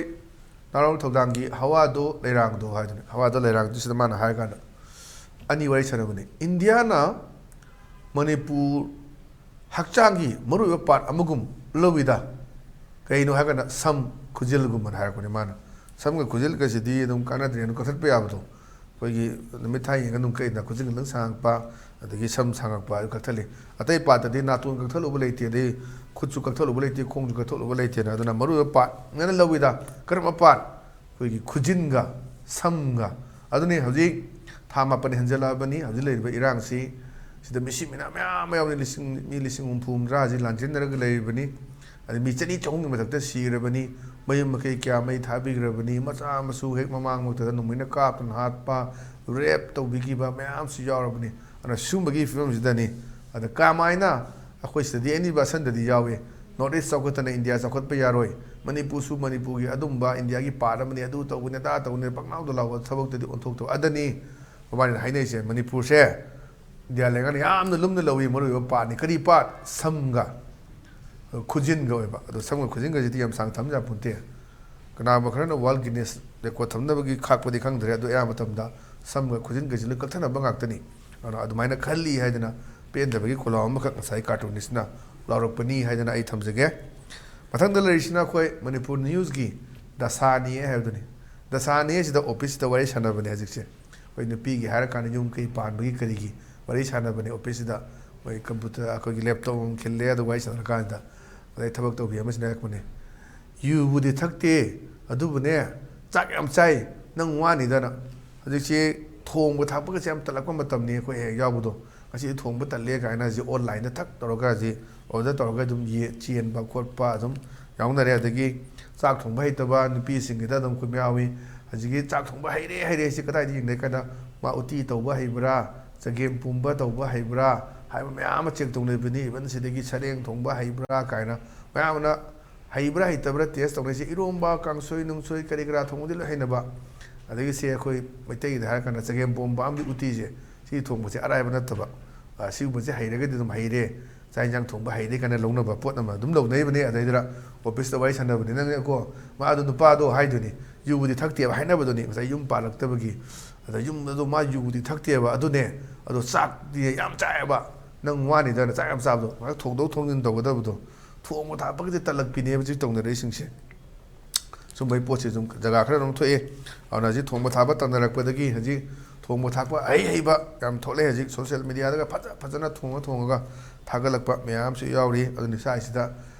ꯅꯥꯔꯣꯜ ꯊꯧꯗꯥꯡꯒꯤ "ꯍꯋꯥꯗꯣ ꯂꯩꯔꯥꯡꯗꯣ" ꯍꯥꯏꯗꯨꯅꯤ꯫ "ꯍꯋꯥꯗꯣ ꯂꯩꯔꯥꯡꯗꯣ" ꯁꯤꯗ ꯃꯥꯅ ꯍꯥꯏꯔ ꯀꯥꯟꯗ ꯑꯅꯤ ꯋꯥꯔꯤ ꯁꯥꯟꯅꯕꯅꯤ꯫ "ꯏꯟꯗꯤꯌꯥꯅ ꯃꯅꯤꯄꯨꯔ ꯍꯛꯆꯥꯡꯒꯤ ꯃꯔꯨꯑꯣꯏꯕ ꯄꯥꯔꯠ ꯑꯃꯒꯨꯝ ꯂꯧꯏꯗ꯫ ꯀꯩꯅꯣ ꯍꯥꯏꯔꯒꯅ ꯁꯝ, ꯈꯨꯖꯤꯜꯒꯨꯝꯕꯅ" ꯍꯥꯏꯔꯛꯄꯅꯤ ꯃꯥꯅ꯫ ꯁꯝꯒ ꯈꯨꯖꯤꯜꯒꯁꯤꯗꯤ ꯑꯗꯨꯝ ꯀꯥꯟꯅꯗ꯭ꯔꯦꯅ ꯀꯛꯊꯠꯄ ꯌꯥꯕꯗꯣ, ꯑꯩꯈꯣꯏꯒꯤ ꯅꯨꯃꯤꯠ ꯊꯥ ꯌꯦꯡꯉꯒ ꯑꯗꯨꯝ ꯀꯛꯏꯗꯅ, ꯈꯨꯖꯤꯜ ꯈꯛꯇꯪ ꯁꯥꯡꯉꯛꯄ, ꯑꯗꯒꯤ ꯁꯝ ꯁꯥꯡꯉꯛꯄ ꯑꯗꯨ ꯀꯛꯊꯠꯂꯤ꯫ ꯑꯇꯩ ꯄꯥꯠꯇꯗꯤ ꯅꯥꯇꯣꯟ ꯀꯛꯊꯠꯂꯨꯕ ꯂꯩꯇꯦ, ꯑꯗꯩ ꯈꯨꯠꯁꯨ ꯀꯛꯊꯠꯂꯨꯕ ꯂꯩꯇꯦ, ꯈꯣꯡꯁꯨ ꯀꯛꯊꯠꯂꯨꯕ ꯂꯩꯇꯦꯅ꯫ ꯑꯗꯨꯅ ꯃꯔꯨꯑꯣꯏꯕ ꯄꯥꯠ ꯉꯥꯛꯇ ꯂꯧꯏꯗ꯫ ꯀꯔꯝꯕ ꯄꯥꯠ? ꯑꯩꯈꯣꯏꯒꯤ ꯈꯨꯖꯤꯟꯒ ꯁꯝꯒ꯫ ꯑꯗꯨꯅꯤ ꯍꯧꯖꯤꯛ ꯊꯥ ꯃꯥꯄꯟ ꯍꯦꯟꯖꯜꯂꯛꯑꯕꯅꯤ ꯍꯧꯖꯤꯛ ꯂꯩꯔꯤꯕ ꯏꯔꯥꯡꯁꯤ꯫ ꯁꯤꯗ ꯃꯤꯁꯤ ꯃꯤꯅꯥ ꯃꯌꯥꯝ ꯑꯃ ꯌꯥꯎꯔꯤ, ꯂꯤꯁꯤꯡ, ꯃꯤ ꯂꯤꯁꯤꯡ ꯍꯨꯝꯐꯨ ꯍꯨꯝꯗ꯭ꯔꯥ ꯍꯧꯖꯤꯛ ꯂꯥꯟꯖꯦꯟꯅꯔꯒ ꯂꯩꯔꯤꯕꯅꯤ꯫ ꯑꯗꯩ ꯃꯤ ꯆꯅꯤ ꯆꯍꯨꯝꯒꯤ ꯃꯊꯛꯇ ꯁꯤꯔꯕꯅꯤ꯫ ꯃꯌꯨꯝ ꯃꯀꯩ ꯀꯌꯥ ꯃꯩ ꯊꯥꯕꯤꯈ꯭ꯔꯕꯅꯤ꯫ ꯃꯆꯥ ꯃꯁꯨ ꯍꯦꯛ ꯃꯃꯥꯡꯃꯛꯇꯗ ꯅꯣꯡꯃꯩꯅ ꯀꯥꯞꯇꯨꯅ ꯍꯥꯠꯄ, ꯔꯦꯞ ꯇꯧꯕꯤꯈꯤꯕ ꯃꯌꯥꯝꯁꯨ ꯌꯥꯎꯔꯕꯅꯤ꯫ ꯑꯗꯨꯅ ꯁꯤꯒꯨꯝꯕꯒꯤ ꯐꯤꯕꯝꯁꯤꯗꯅꯤ꯫ ꯑꯗ ꯀꯃꯥꯏꯅ ꯑꯩꯈꯣꯏ ꯁꯤꯗꯗꯤ ꯑꯦꯅꯤ ꯕꯁꯟꯗꯗꯤ ꯌꯥꯎꯏ, ꯅꯣꯔꯠ ꯏꯁ ꯆꯥꯎꯈꯠꯇꯅ ꯏꯟꯗꯤꯌꯥ ꯆꯥꯎꯈꯠꯄ ꯌꯥꯔꯣꯏ, ꯃꯅꯤꯄꯨꯔꯁꯨ ꯃꯅꯤꯄꯨꯔꯒꯤ ꯑꯗꯨꯝꯕ ꯏꯟꯗꯤꯌꯥꯒꯤ ꯄꯥꯔꯠ ꯑꯃꯅꯤ, ꯑꯗꯨ ꯇꯧꯕꯅꯤ ꯑꯗꯥ ꯇꯧꯕꯅꯤ ꯄꯪꯅꯥꯎꯗ ꯂꯥꯎꯕ ꯊꯕꯛꯇꯗꯤ ꯑꯣꯟꯊꯣꯛꯇꯕ꯫ ꯑꯗꯅꯤ ꯃꯕꯥꯅꯤꯅ ꯍꯥꯏꯅꯩꯁꯦ ꯃꯅꯤꯄꯨꯔꯁꯦ꯫ ꯏꯟꯗꯤꯌꯥ ꯂꯩꯉꯥꯛꯅ ꯌꯥꯝꯅ ꯂꯨꯝꯅ ꯂꯧꯏ, ꯃꯔꯨꯑꯣꯏꯕ ꯄꯥꯔꯠꯅꯤ꯫ ꯀꯔꯤ ꯄꯥꯔꯠ? ꯁꯝꯒ ꯈꯨꯖꯤꯟꯒ ꯑꯣꯏꯕ꯫ ꯑꯗꯣ ꯁꯝꯒ ꯈꯨꯖꯤꯟꯒꯁꯤꯗꯤ ꯌꯥꯝ ꯁꯥꯡ ꯊꯝ ꯌꯥꯄꯣꯟꯇꯦ꯫ ꯀꯅꯥꯒꯨꯝꯕ ꯈꯔꯅ ꯋꯥꯔꯜ ꯒꯤꯅꯦꯁ ꯔꯦꯀꯣꯔꯠ ꯊꯝꯅꯕꯒꯤ ꯈꯥꯛꯄꯗꯤ ꯈꯪꯗ꯭ꯔꯦ, ꯑꯗꯣ ꯑꯌꯥꯝꯕ ꯃꯇꯝꯗ ꯁꯝꯒ ꯈꯨꯖꯤꯟꯒꯁꯤ ꯂꯣꯏ ꯀꯛꯊꯅꯕ ꯉꯥꯛꯇꯅꯤ꯫ ꯑꯗꯨꯅ ꯑꯗꯨꯃꯥꯏꯅ ꯈꯜꯂꯤ ꯍꯥꯏꯗꯅ ꯄꯦꯟꯗꯕꯒꯤ ꯈꯣꯜꯂꯥꯎ ꯑꯃꯈꯛ ꯉꯁꯥꯏ ꯀꯥꯔꯇꯨꯅꯤꯁꯅ ꯂꯥꯎꯔꯛꯄꯅꯤ ꯍꯥꯏꯗꯅ ꯑꯩ ꯊꯝꯖꯒꯦ꯫ ꯃꯊꯪꯗ ꯂꯩꯔꯤꯁꯤꯅ ꯑꯩꯈꯣꯏ ꯃꯅꯤꯄꯨꯔ ꯅ꯭ꯌꯨꯁꯀꯤ ꯗꯁꯥꯅꯤ ꯍꯥꯏꯕꯗꯨꯅꯤ꯫ ꯗꯁꯥꯅꯤ ꯍꯥꯏꯁꯤꯗ ꯑꯣꯐꯤꯁꯇ ꯋꯥꯔꯤ ꯁꯥꯟꯅꯕꯅꯦ ꯍꯧꯖꯤꯛꯁꯦ꯫ ꯑꯩꯈꯣꯏ ꯅꯨꯄꯤꯒꯤ ꯍꯥꯏꯔꯀꯥꯟꯗ ꯌꯨꯝ ꯀꯩ ꯄꯥꯟꯕꯒꯤ ꯀꯔꯤꯒꯤ ꯋꯥꯔꯤ ꯁꯥꯟꯅꯕꯅꯦ ꯑꯣꯐꯤꯁꯁꯤꯗ꯫ ꯃꯣꯏ ꯀꯝꯄ꯭ꯌꯨꯇꯔ, ꯑꯩꯈꯣꯏꯒꯤ ꯂꯦꯞꯇꯣꯞ ꯑꯃ ꯈꯤꯜꯂꯦ, ꯑꯗꯨꯒ ꯋꯥꯔꯤ ꯁꯥꯟꯅꯔꯀꯥꯟꯁꯤꯗ ꯑꯗꯩ ꯊꯕꯛ ꯇꯧꯕꯤ ꯑꯃꯁꯤꯅ ꯍꯥꯏꯔꯛꯄꯅꯦ, "ꯌꯨꯕꯨꯗꯤ ꯊꯛꯇꯦ, ꯑꯗꯨꯕꯨꯅꯦ ꯆꯥꯛ ꯌꯥꯝ ꯆꯥꯏ, ꯅꯪ ꯋꯥꯅꯤꯗꯅ"꯫ ꯍꯧꯖꯤꯛꯁꯤ ꯊꯣꯡꯕ ꯊꯥꯛꯄꯒꯁꯦ ꯌꯥꯝ ꯇꯜꯂꯛꯄ ꯃꯇꯝꯅꯤ ꯑꯩꯈꯣꯏ ꯍꯦꯛ ꯌꯥꯎꯕꯗꯣ꯫ "ꯉꯁꯤꯗꯤ ꯊꯣꯡꯕ ꯇꯜꯂꯦ" ꯀꯥꯏꯅ ꯍꯧꯖꯤꯛ ꯑꯣꯟꯂꯥꯏꯟꯗ ꯊꯛ ꯇꯧꯔꯒ ꯍꯧꯖꯤꯛ ꯑꯣꯔꯗꯔ ꯇꯧꯔꯒ ꯑꯗꯨꯝ ꯌꯦ-, ꯆꯦꯟꯕ ꯈꯣꯠꯄ ꯑꯗꯨꯝ ꯌꯥꯎꯅꯔꯦ꯫ ꯑꯗꯒꯤ ꯆꯥꯛ ꯊꯣꯡꯕ ꯍꯩꯇꯕ ꯅꯨꯄꯤꯁꯤꯡꯒꯤꯗ ꯑꯗꯨꯝ ꯑꯩꯈꯣꯏ ꯌꯥꯎꯏ꯫ ꯍꯧꯖꯤꯛꯀꯤ ꯆꯥꯛ ꯊꯣꯡꯕ ꯍꯩꯔꯦ ꯍꯩꯔꯦ ꯁꯤ ꯀꯗꯥꯏꯗ ꯌꯦꯡꯅꯩ ꯀꯥꯏꯗ, ꯃꯥ ꯎꯇꯤ ꯇꯧꯕ ꯍꯩꯕ꯭ꯔꯥ, ꯆꯒꯦꯝ ꯄꯣꯝꯕ ꯇꯧꯕ ꯍꯩꯕ꯭ꯔꯥ ꯍꯥꯏꯕ ꯃꯌꯥꯝ ꯑꯃ ꯆꯦꯛ ꯇꯧꯅꯕꯅꯤ꯫ ꯏꯚꯟ ꯁꯤꯗꯒꯤ ꯁꯔꯦꯡ ꯊꯣꯡꯕ ꯍꯩꯕ꯭ꯔꯥ ꯀꯥꯏꯅ ꯃꯌꯥꯝ ꯑꯃꯅ ꯍꯩꯕ꯭ꯔꯥ ꯍꯩꯇꯕ꯭ꯔꯥ ꯇꯦꯁ ꯇꯧꯅꯩꯁꯦ꯫ ꯏꯔꯣꯝꯕ, ꯀꯥꯡꯁꯣꯏ ꯅꯨꯡꯁꯣꯏ ꯀꯔꯤ ꯀꯔꯥ ꯊꯣꯡꯕꯗꯤ ꯂꯣꯏ ꯍꯩꯅꯕ꯫ ꯑꯗꯒꯤ ꯁꯦ ꯑꯩꯈꯣꯏ ꯃꯩꯇꯩꯒꯤꯗ ꯍꯥꯏꯔꯀꯥꯟꯗ ꯆꯒꯦꯝ ꯄꯣꯝꯕ ꯑꯃꯗꯤ ꯎꯇꯤꯁꯦ, ꯁꯤ ꯊꯣꯡꯕꯁꯦ ꯑꯔꯥꯏꯕ ꯅꯠꯇꯕ꯫ ꯑ, ꯁꯤꯒꯨꯝꯕꯁꯦ ꯍꯩꯔꯒꯗꯤ ꯑꯗꯨꯝ ꯍꯩꯔꯦ, ꯆꯥꯛ ꯌꯦꯟꯁꯥꯡ ꯊꯣꯡꯕ ꯍꯩꯔꯦ ꯀꯥꯏꯅ ꯂꯧꯅꯕ ꯄꯣꯠ ꯑꯃ ꯑꯗꯨꯝ ꯂꯧꯅꯩꯕꯅꯦ꯫ ꯑꯗꯩꯗꯨꯗ ꯑꯣꯐꯤꯁꯇ ꯋꯥꯔꯤ ꯁꯥꯟꯅꯕꯅꯤꯅꯀꯣ, ꯃꯥ ꯑꯗꯨ ꯅꯨꯄꯥꯗꯣ ꯍꯥꯏꯗꯣꯏꯅꯤ, ꯌꯨꯕꯨꯗꯤ ꯊꯛꯇꯦꯕ ꯍꯥꯏꯅꯕꯗꯨꯅꯤ, ꯉꯁꯥꯏ ꯌꯨꯝ ꯄꯥꯜꯂꯛꯇꯕꯒꯤ꯫ ꯑꯗ ꯌꯨꯝꯗ ꯑꯗꯨ ꯃꯥ ꯌꯨꯕꯨꯗꯤ ꯊꯛꯇꯦꯕ, ꯑꯗꯨꯅꯦ, ꯑꯗꯣ ꯆꯥꯛꯇꯤ ꯌꯥꯝ ꯆꯥꯏꯑꯦꯕ꯫ ꯅꯪ ꯋꯥꯅꯤꯗꯅ ꯆꯥꯛ ꯌꯥꯝ ꯆꯥꯕꯗꯣ, ꯉꯥꯏꯍꯥꯛ ꯊꯣꯡꯗꯣꯛ ꯊꯣꯡꯖꯤꯟ ꯇꯧꯒꯗꯕꯗꯣ, ꯊꯣꯡꯕ ꯊꯥꯛꯄꯒꯤꯗꯤ ꯇꯜꯂꯛꯄꯤꯅꯦꯕ ꯍꯧꯖꯤꯛ ꯇꯧꯅꯔꯛꯏꯁꯤꯡꯁꯦ꯫ ꯁꯨꯝꯕꯒꯤ ꯄꯣꯠꯁꯦ ꯑꯗꯨꯝ ꯖꯒꯥ ꯈꯔ ꯑꯗꯨꯝ ꯊꯣꯛꯑꯦ꯫ ꯑꯗꯨꯅ ꯍꯧꯖꯤꯛ ꯊꯣꯡꯕ ꯊꯥꯛꯄ ꯇꯝꯅꯔꯛꯄꯗꯒꯤ ꯍꯧꯖꯤꯛ ꯊꯣꯡꯕ ꯊꯥꯛꯄ ꯑꯍꯩ ꯍꯩꯕ ꯌꯥꯝ ꯊꯣꯛꯂꯛꯑꯦ꯫ ꯍꯧꯖꯤꯛ ꯁꯣꯁꯦꯜ ꯃꯦꯗꯤꯌꯥꯗꯒ ꯐꯖ ꯐꯖꯅ ꯊꯣꯡꯉ ꯊꯣꯡꯉꯒ ꯊꯥꯒꯠꯂꯛꯄ ꯃꯌꯥꯝꯁꯨ ꯌꯥꯎꯔꯤ꯫ ꯑꯗꯨꯅ ꯏꯁꯥꯁꯤꯗ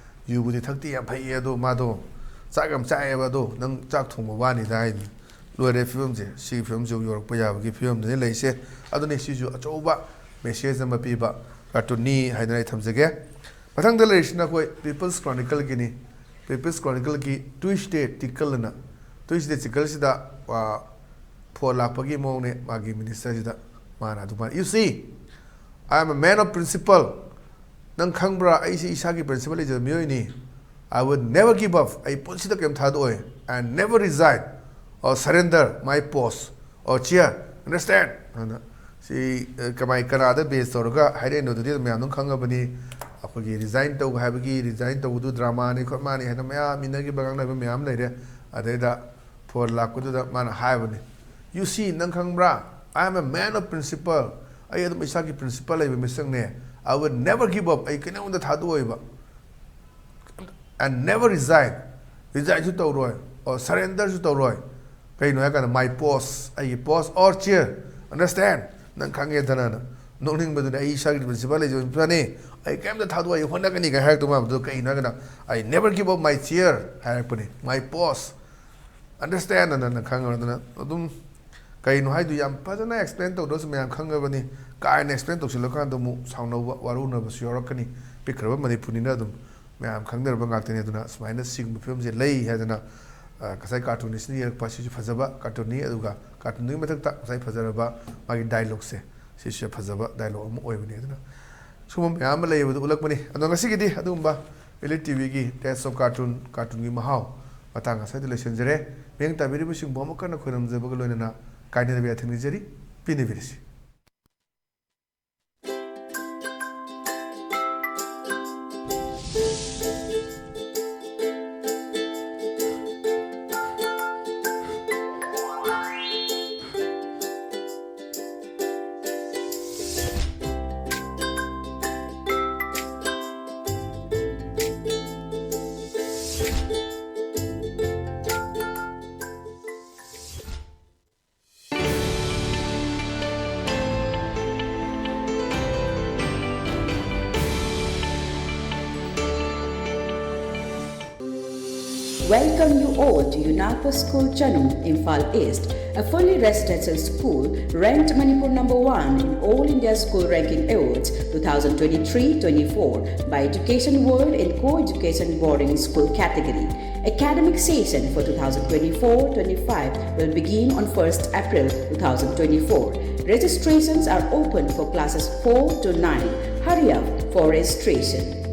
ꯌꯨꯕꯨꯗꯤ ꯊꯛꯇꯤ ꯌꯥꯝ ꯐꯩꯌꯦ, ꯑꯗꯣ ꯃꯥꯗꯣ ꯆꯥꯛ ꯌꯥꯝ ꯆꯥꯏꯌꯦꯕ, ꯑꯗꯣ ꯅꯪ ꯆꯥꯛ ꯊꯣꯡꯕ ꯋꯥꯅꯤꯗ ꯍꯥꯏꯅꯤ꯫ ꯂꯣꯏꯔꯦ ꯐꯤꯕꯝꯁꯦ꯫ ꯁꯤꯒꯤ ꯐꯤꯕꯝꯁꯤꯕꯨ ꯌꯧꯔꯛꯄ ꯌꯥꯕꯒꯤ ꯐꯤꯕꯝꯗꯅꯤ ꯂꯩꯔꯤꯁꯦ꯫ ꯑꯗꯨꯅꯤ ꯁꯤꯁꯨ ꯑꯆꯧꯕ ꯃꯦꯁꯦꯖ ꯑꯃ ꯄꯤꯕ ꯀꯥꯔꯇꯨꯟꯅꯤ ꯍꯥꯏꯗꯅ ꯑꯩ ꯊꯝꯖꯒꯦ꯫ ꯃꯊꯪꯗ ꯂꯩꯔꯤꯁꯤꯅ ꯑꯩꯈꯣꯏ ꯄꯤꯄꯜꯁ ꯀ꯭ꯔꯣꯅꯤꯀꯜꯒꯤꯅꯤ꯫ ꯄꯤꯄꯜꯁ ꯀ꯭ꯔꯣꯅꯤꯀꯜꯒꯤ ꯇ꯭ꯌꯨꯁꯗꯦ ꯇꯤꯀꯜ ꯑꯅ, ꯇ꯭ꯌꯨꯁꯗꯦ ꯇꯤꯀꯜꯁꯤꯗ, ꯑ, ꯐꯣꯟ ꯂꯥꯛꯄꯒꯤ ꯃꯑꯣꯡꯅꯦ ꯃꯥꯒꯤ ꯃꯤꯅꯤꯁꯇꯔꯁꯤꯗ꯫ ꯃꯥꯅ ꯑꯗꯨꯃꯥꯏꯅ, "You see, I am a man of principle." ꯅꯪ ꯈꯪꯕ꯭ꯔꯥ, ꯑꯩꯁꯤ ꯏꯁꯥꯒꯤ ꯄ꯭ꯔꯤꯟꯁꯤꯄꯜ ꯂꯩꯖꯕ ꯃꯤꯑꯣꯏꯅꯤ꯫ "I will never give up." ꯑꯩ ꯄꯨꯟꯁꯤꯗ ꯀꯩꯝ ꯊꯥꯗꯣꯛꯑꯣꯏ꯫ "And never resign or surrender my post or chair, understand?" ꯑꯗꯨꯅ ꯁꯤ, ꯑ, ꯀꯃꯥꯏ ꯀꯅꯥꯗ ꯕꯦꯁ ꯇꯧꯔꯒ ꯍꯥꯏꯔꯛꯏꯅꯣ, ꯑꯗꯨꯗꯤ ꯑꯗꯨꯝ ꯃꯌꯥꯝ ꯑꯗꯨꯝ ꯈꯪꯉꯕꯅꯤ꯫ ꯑꯩꯈꯣꯏꯒꯤ ꯔꯤꯖꯥꯏꯟ ꯇꯧ ꯍꯥꯏꯕꯒꯤ, ꯔꯤꯖꯥꯏꯟ ꯇꯧꯕꯗꯨ ꯗ꯭ꯔꯃꯥꯅꯤ ꯈꯣꯠꯃꯥꯅꯤ ꯍꯥꯏꯅ ꯃꯌꯥꯝ ꯏꯟꯅꯈꯤꯕ ꯉꯥꯡꯅꯕ ꯃꯌꯥꯝ ꯂꯩꯔꯦ꯫ ꯑꯗꯩꯗ ꯐꯣꯟ ꯂꯥꯛꯄꯗꯨꯗ ꯃꯥꯅ ꯍꯥꯏꯕꯅꯤ, "You see, ꯅꯪ ꯈꯪꯕ꯭ꯔꯥ? I am a man of principle." ꯑꯩ ꯑꯗꯨꯝ ꯏꯁꯥꯒꯤ ꯄ꯭ꯔꯤꯟꯁꯤꯄꯜ ꯂꯩꯕ ꯃꯤꯁꯛꯅꯦ꯫ "I will never give up." ꯑꯩ ꯀꯩꯅꯣꯝꯇ ꯊꯥꯗꯣꯛꯑꯣꯏꯕ꯫ "And never resign." ꯔꯤꯖꯥꯏꯟꯁꯨ ꯇꯧꯔꯣꯏ꯫ ꯑꯣ, ꯁꯔꯦꯟꯗꯔꯁꯨ ꯇꯧꯔꯣꯏ꯫ ꯀꯩꯅꯣ ꯍꯥꯏ ꯀꯥꯟꯗ, "My post, ꯑꯩꯒꯤ post or chair, understand?" ꯅꯪ ꯈꯪꯉꯦꯗꯅ꯫ ꯅꯣꯛꯅꯤꯡꯕꯗꯨꯅꯦ, "ꯑꯩ ꯏꯁꯥꯒꯤ ꯄ꯭ꯔꯤꯟꯁꯤꯄꯜ ꯂꯩꯖꯕ ꯃꯤꯁꯛꯅꯦ꯫ ꯑꯩ ꯀꯩꯝꯇ ꯊꯥꯗꯣꯛꯑꯣꯏ, ꯍꯣꯠꯅꯒꯅꯤ" ꯀꯥꯏ ꯍꯥꯏꯔꯛꯇꯧ ꯃꯥꯟꯕꯗꯨ ꯀꯩꯅꯣ ꯍꯥꯏ ꯀꯥꯟꯗ, "I never give up my chair" ꯍꯥꯏꯔꯛꯄꯅꯤ꯫ "My post, understand?" ꯑꯅ ꯅꯪ ꯈꯪꯉꯕꯅꯤꯅ ꯑꯗꯨꯝ ꯀꯩꯅꯣ ꯍꯥꯏꯗꯨ ꯌꯥꯝ ꯐꯖꯅ ꯑꯦꯛꯁꯄ꯭ꯂꯦꯟ ꯇꯧꯗ꯭ꯔꯁꯨ ꯃꯌꯥꯝ ꯈꯪꯉꯕꯅꯤ꯫ ꯀꯥ ꯍꯦꯟꯅ ꯑꯦꯛꯁꯄ꯭ꯂꯦꯟ ꯇꯧꯁꯤꯜꯂꯀꯥꯟꯗ ꯑꯃꯨꯛ ꯁꯥꯎꯅꯕ, ꯋꯥꯔꯧꯅꯕꯁꯨ ꯌꯥꯎꯔꯛꯀꯅꯤ꯫ ꯄꯤꯛꯈ꯭ꯔꯕ ꯃꯅꯤꯄꯨꯔꯅꯤꯅ ꯑꯗꯨꯝ ꯃꯌꯥꯝ ꯈꯪꯅꯔꯕ ꯉꯥꯛꯇꯅꯤ꯫ ꯑꯗꯨꯅ ꯁꯨꯃꯥꯏꯅ ꯁꯤꯒꯨꯝꯕ ꯐꯤꯕꯝꯁꯦ ꯂꯩ ꯍꯥꯏꯗꯅ, ꯑ, ꯉꯁꯥꯏ ꯀꯥꯔꯇꯨꯟꯅꯤꯁꯅ ꯌꯦꯛꯂꯛꯄ ꯑꯁꯤꯁꯨ ꯐꯖꯕ ꯀꯥꯔꯇꯨꯟꯅꯤ꯫ ꯑꯗꯨꯒ ꯀꯥꯔꯇꯨꯟꯗꯨꯒꯤ ꯃꯊꯛꯇ ꯉꯁꯥꯏ ꯐꯖꯔꯕ ꯃꯥꯒꯤ ꯗꯥꯏꯂꯣꯛꯁꯦ, ꯁꯤꯁꯨ ꯐꯖꯕ ꯗꯥꯏꯂꯣꯛ ꯑꯃ ꯑꯣꯏꯕꯅꯤ꯫ ꯑꯗꯨꯅ ꯁꯨꯝꯕ ꯃꯌꯥꯝ ꯑꯃ ꯂꯩꯕꯗꯨ ꯎꯠꯂꯛꯄꯅꯤ꯫ ꯑꯗꯣ ꯉꯁꯤꯒꯤꯗꯤ ꯑꯗꯨꯒꯨꯝꯕ ꯏꯂꯤꯠ ꯇꯤꯚꯤꯒꯤ Taste of Cartoon, ꯀꯥꯔꯇꯨꯟꯒꯤ ꯃꯍꯥꯎ ꯃꯇꯥꯡ ꯑꯁ꯭ꯋꯥꯏꯗ ꯂꯣꯏꯁꯤꯟꯖꯔꯦ꯫ ꯃꯤꯠꯌꯦꯡ ꯇꯥꯕꯤꯔꯤꯕꯁꯤꯡꯕꯨ ꯑꯃꯨꯛ ꯍꯟꯅ ꯈꯣꯏꯔꯝꯖꯕꯒ ꯂꯣꯏꯅꯅ ꯀꯥꯏꯅꯕ ꯌꯥꯊꯪ ꯅꯤꯖꯔꯤ꯫ ꯄꯤꯅꯕꯤꯔꯁꯤ꯫ Welcome you all to Yunako School Chanung, Imphal East, a fully residential school ranked Manipur number one in All India School Ranking Awards twenty twenty-three twenty-four by Education World in Co-Education Boarding School category. Academic session for twenty twenty-four twenty-five will begin on first April twenty twenty-four. Registrations are open for classes four to nine. Hurry up for registration.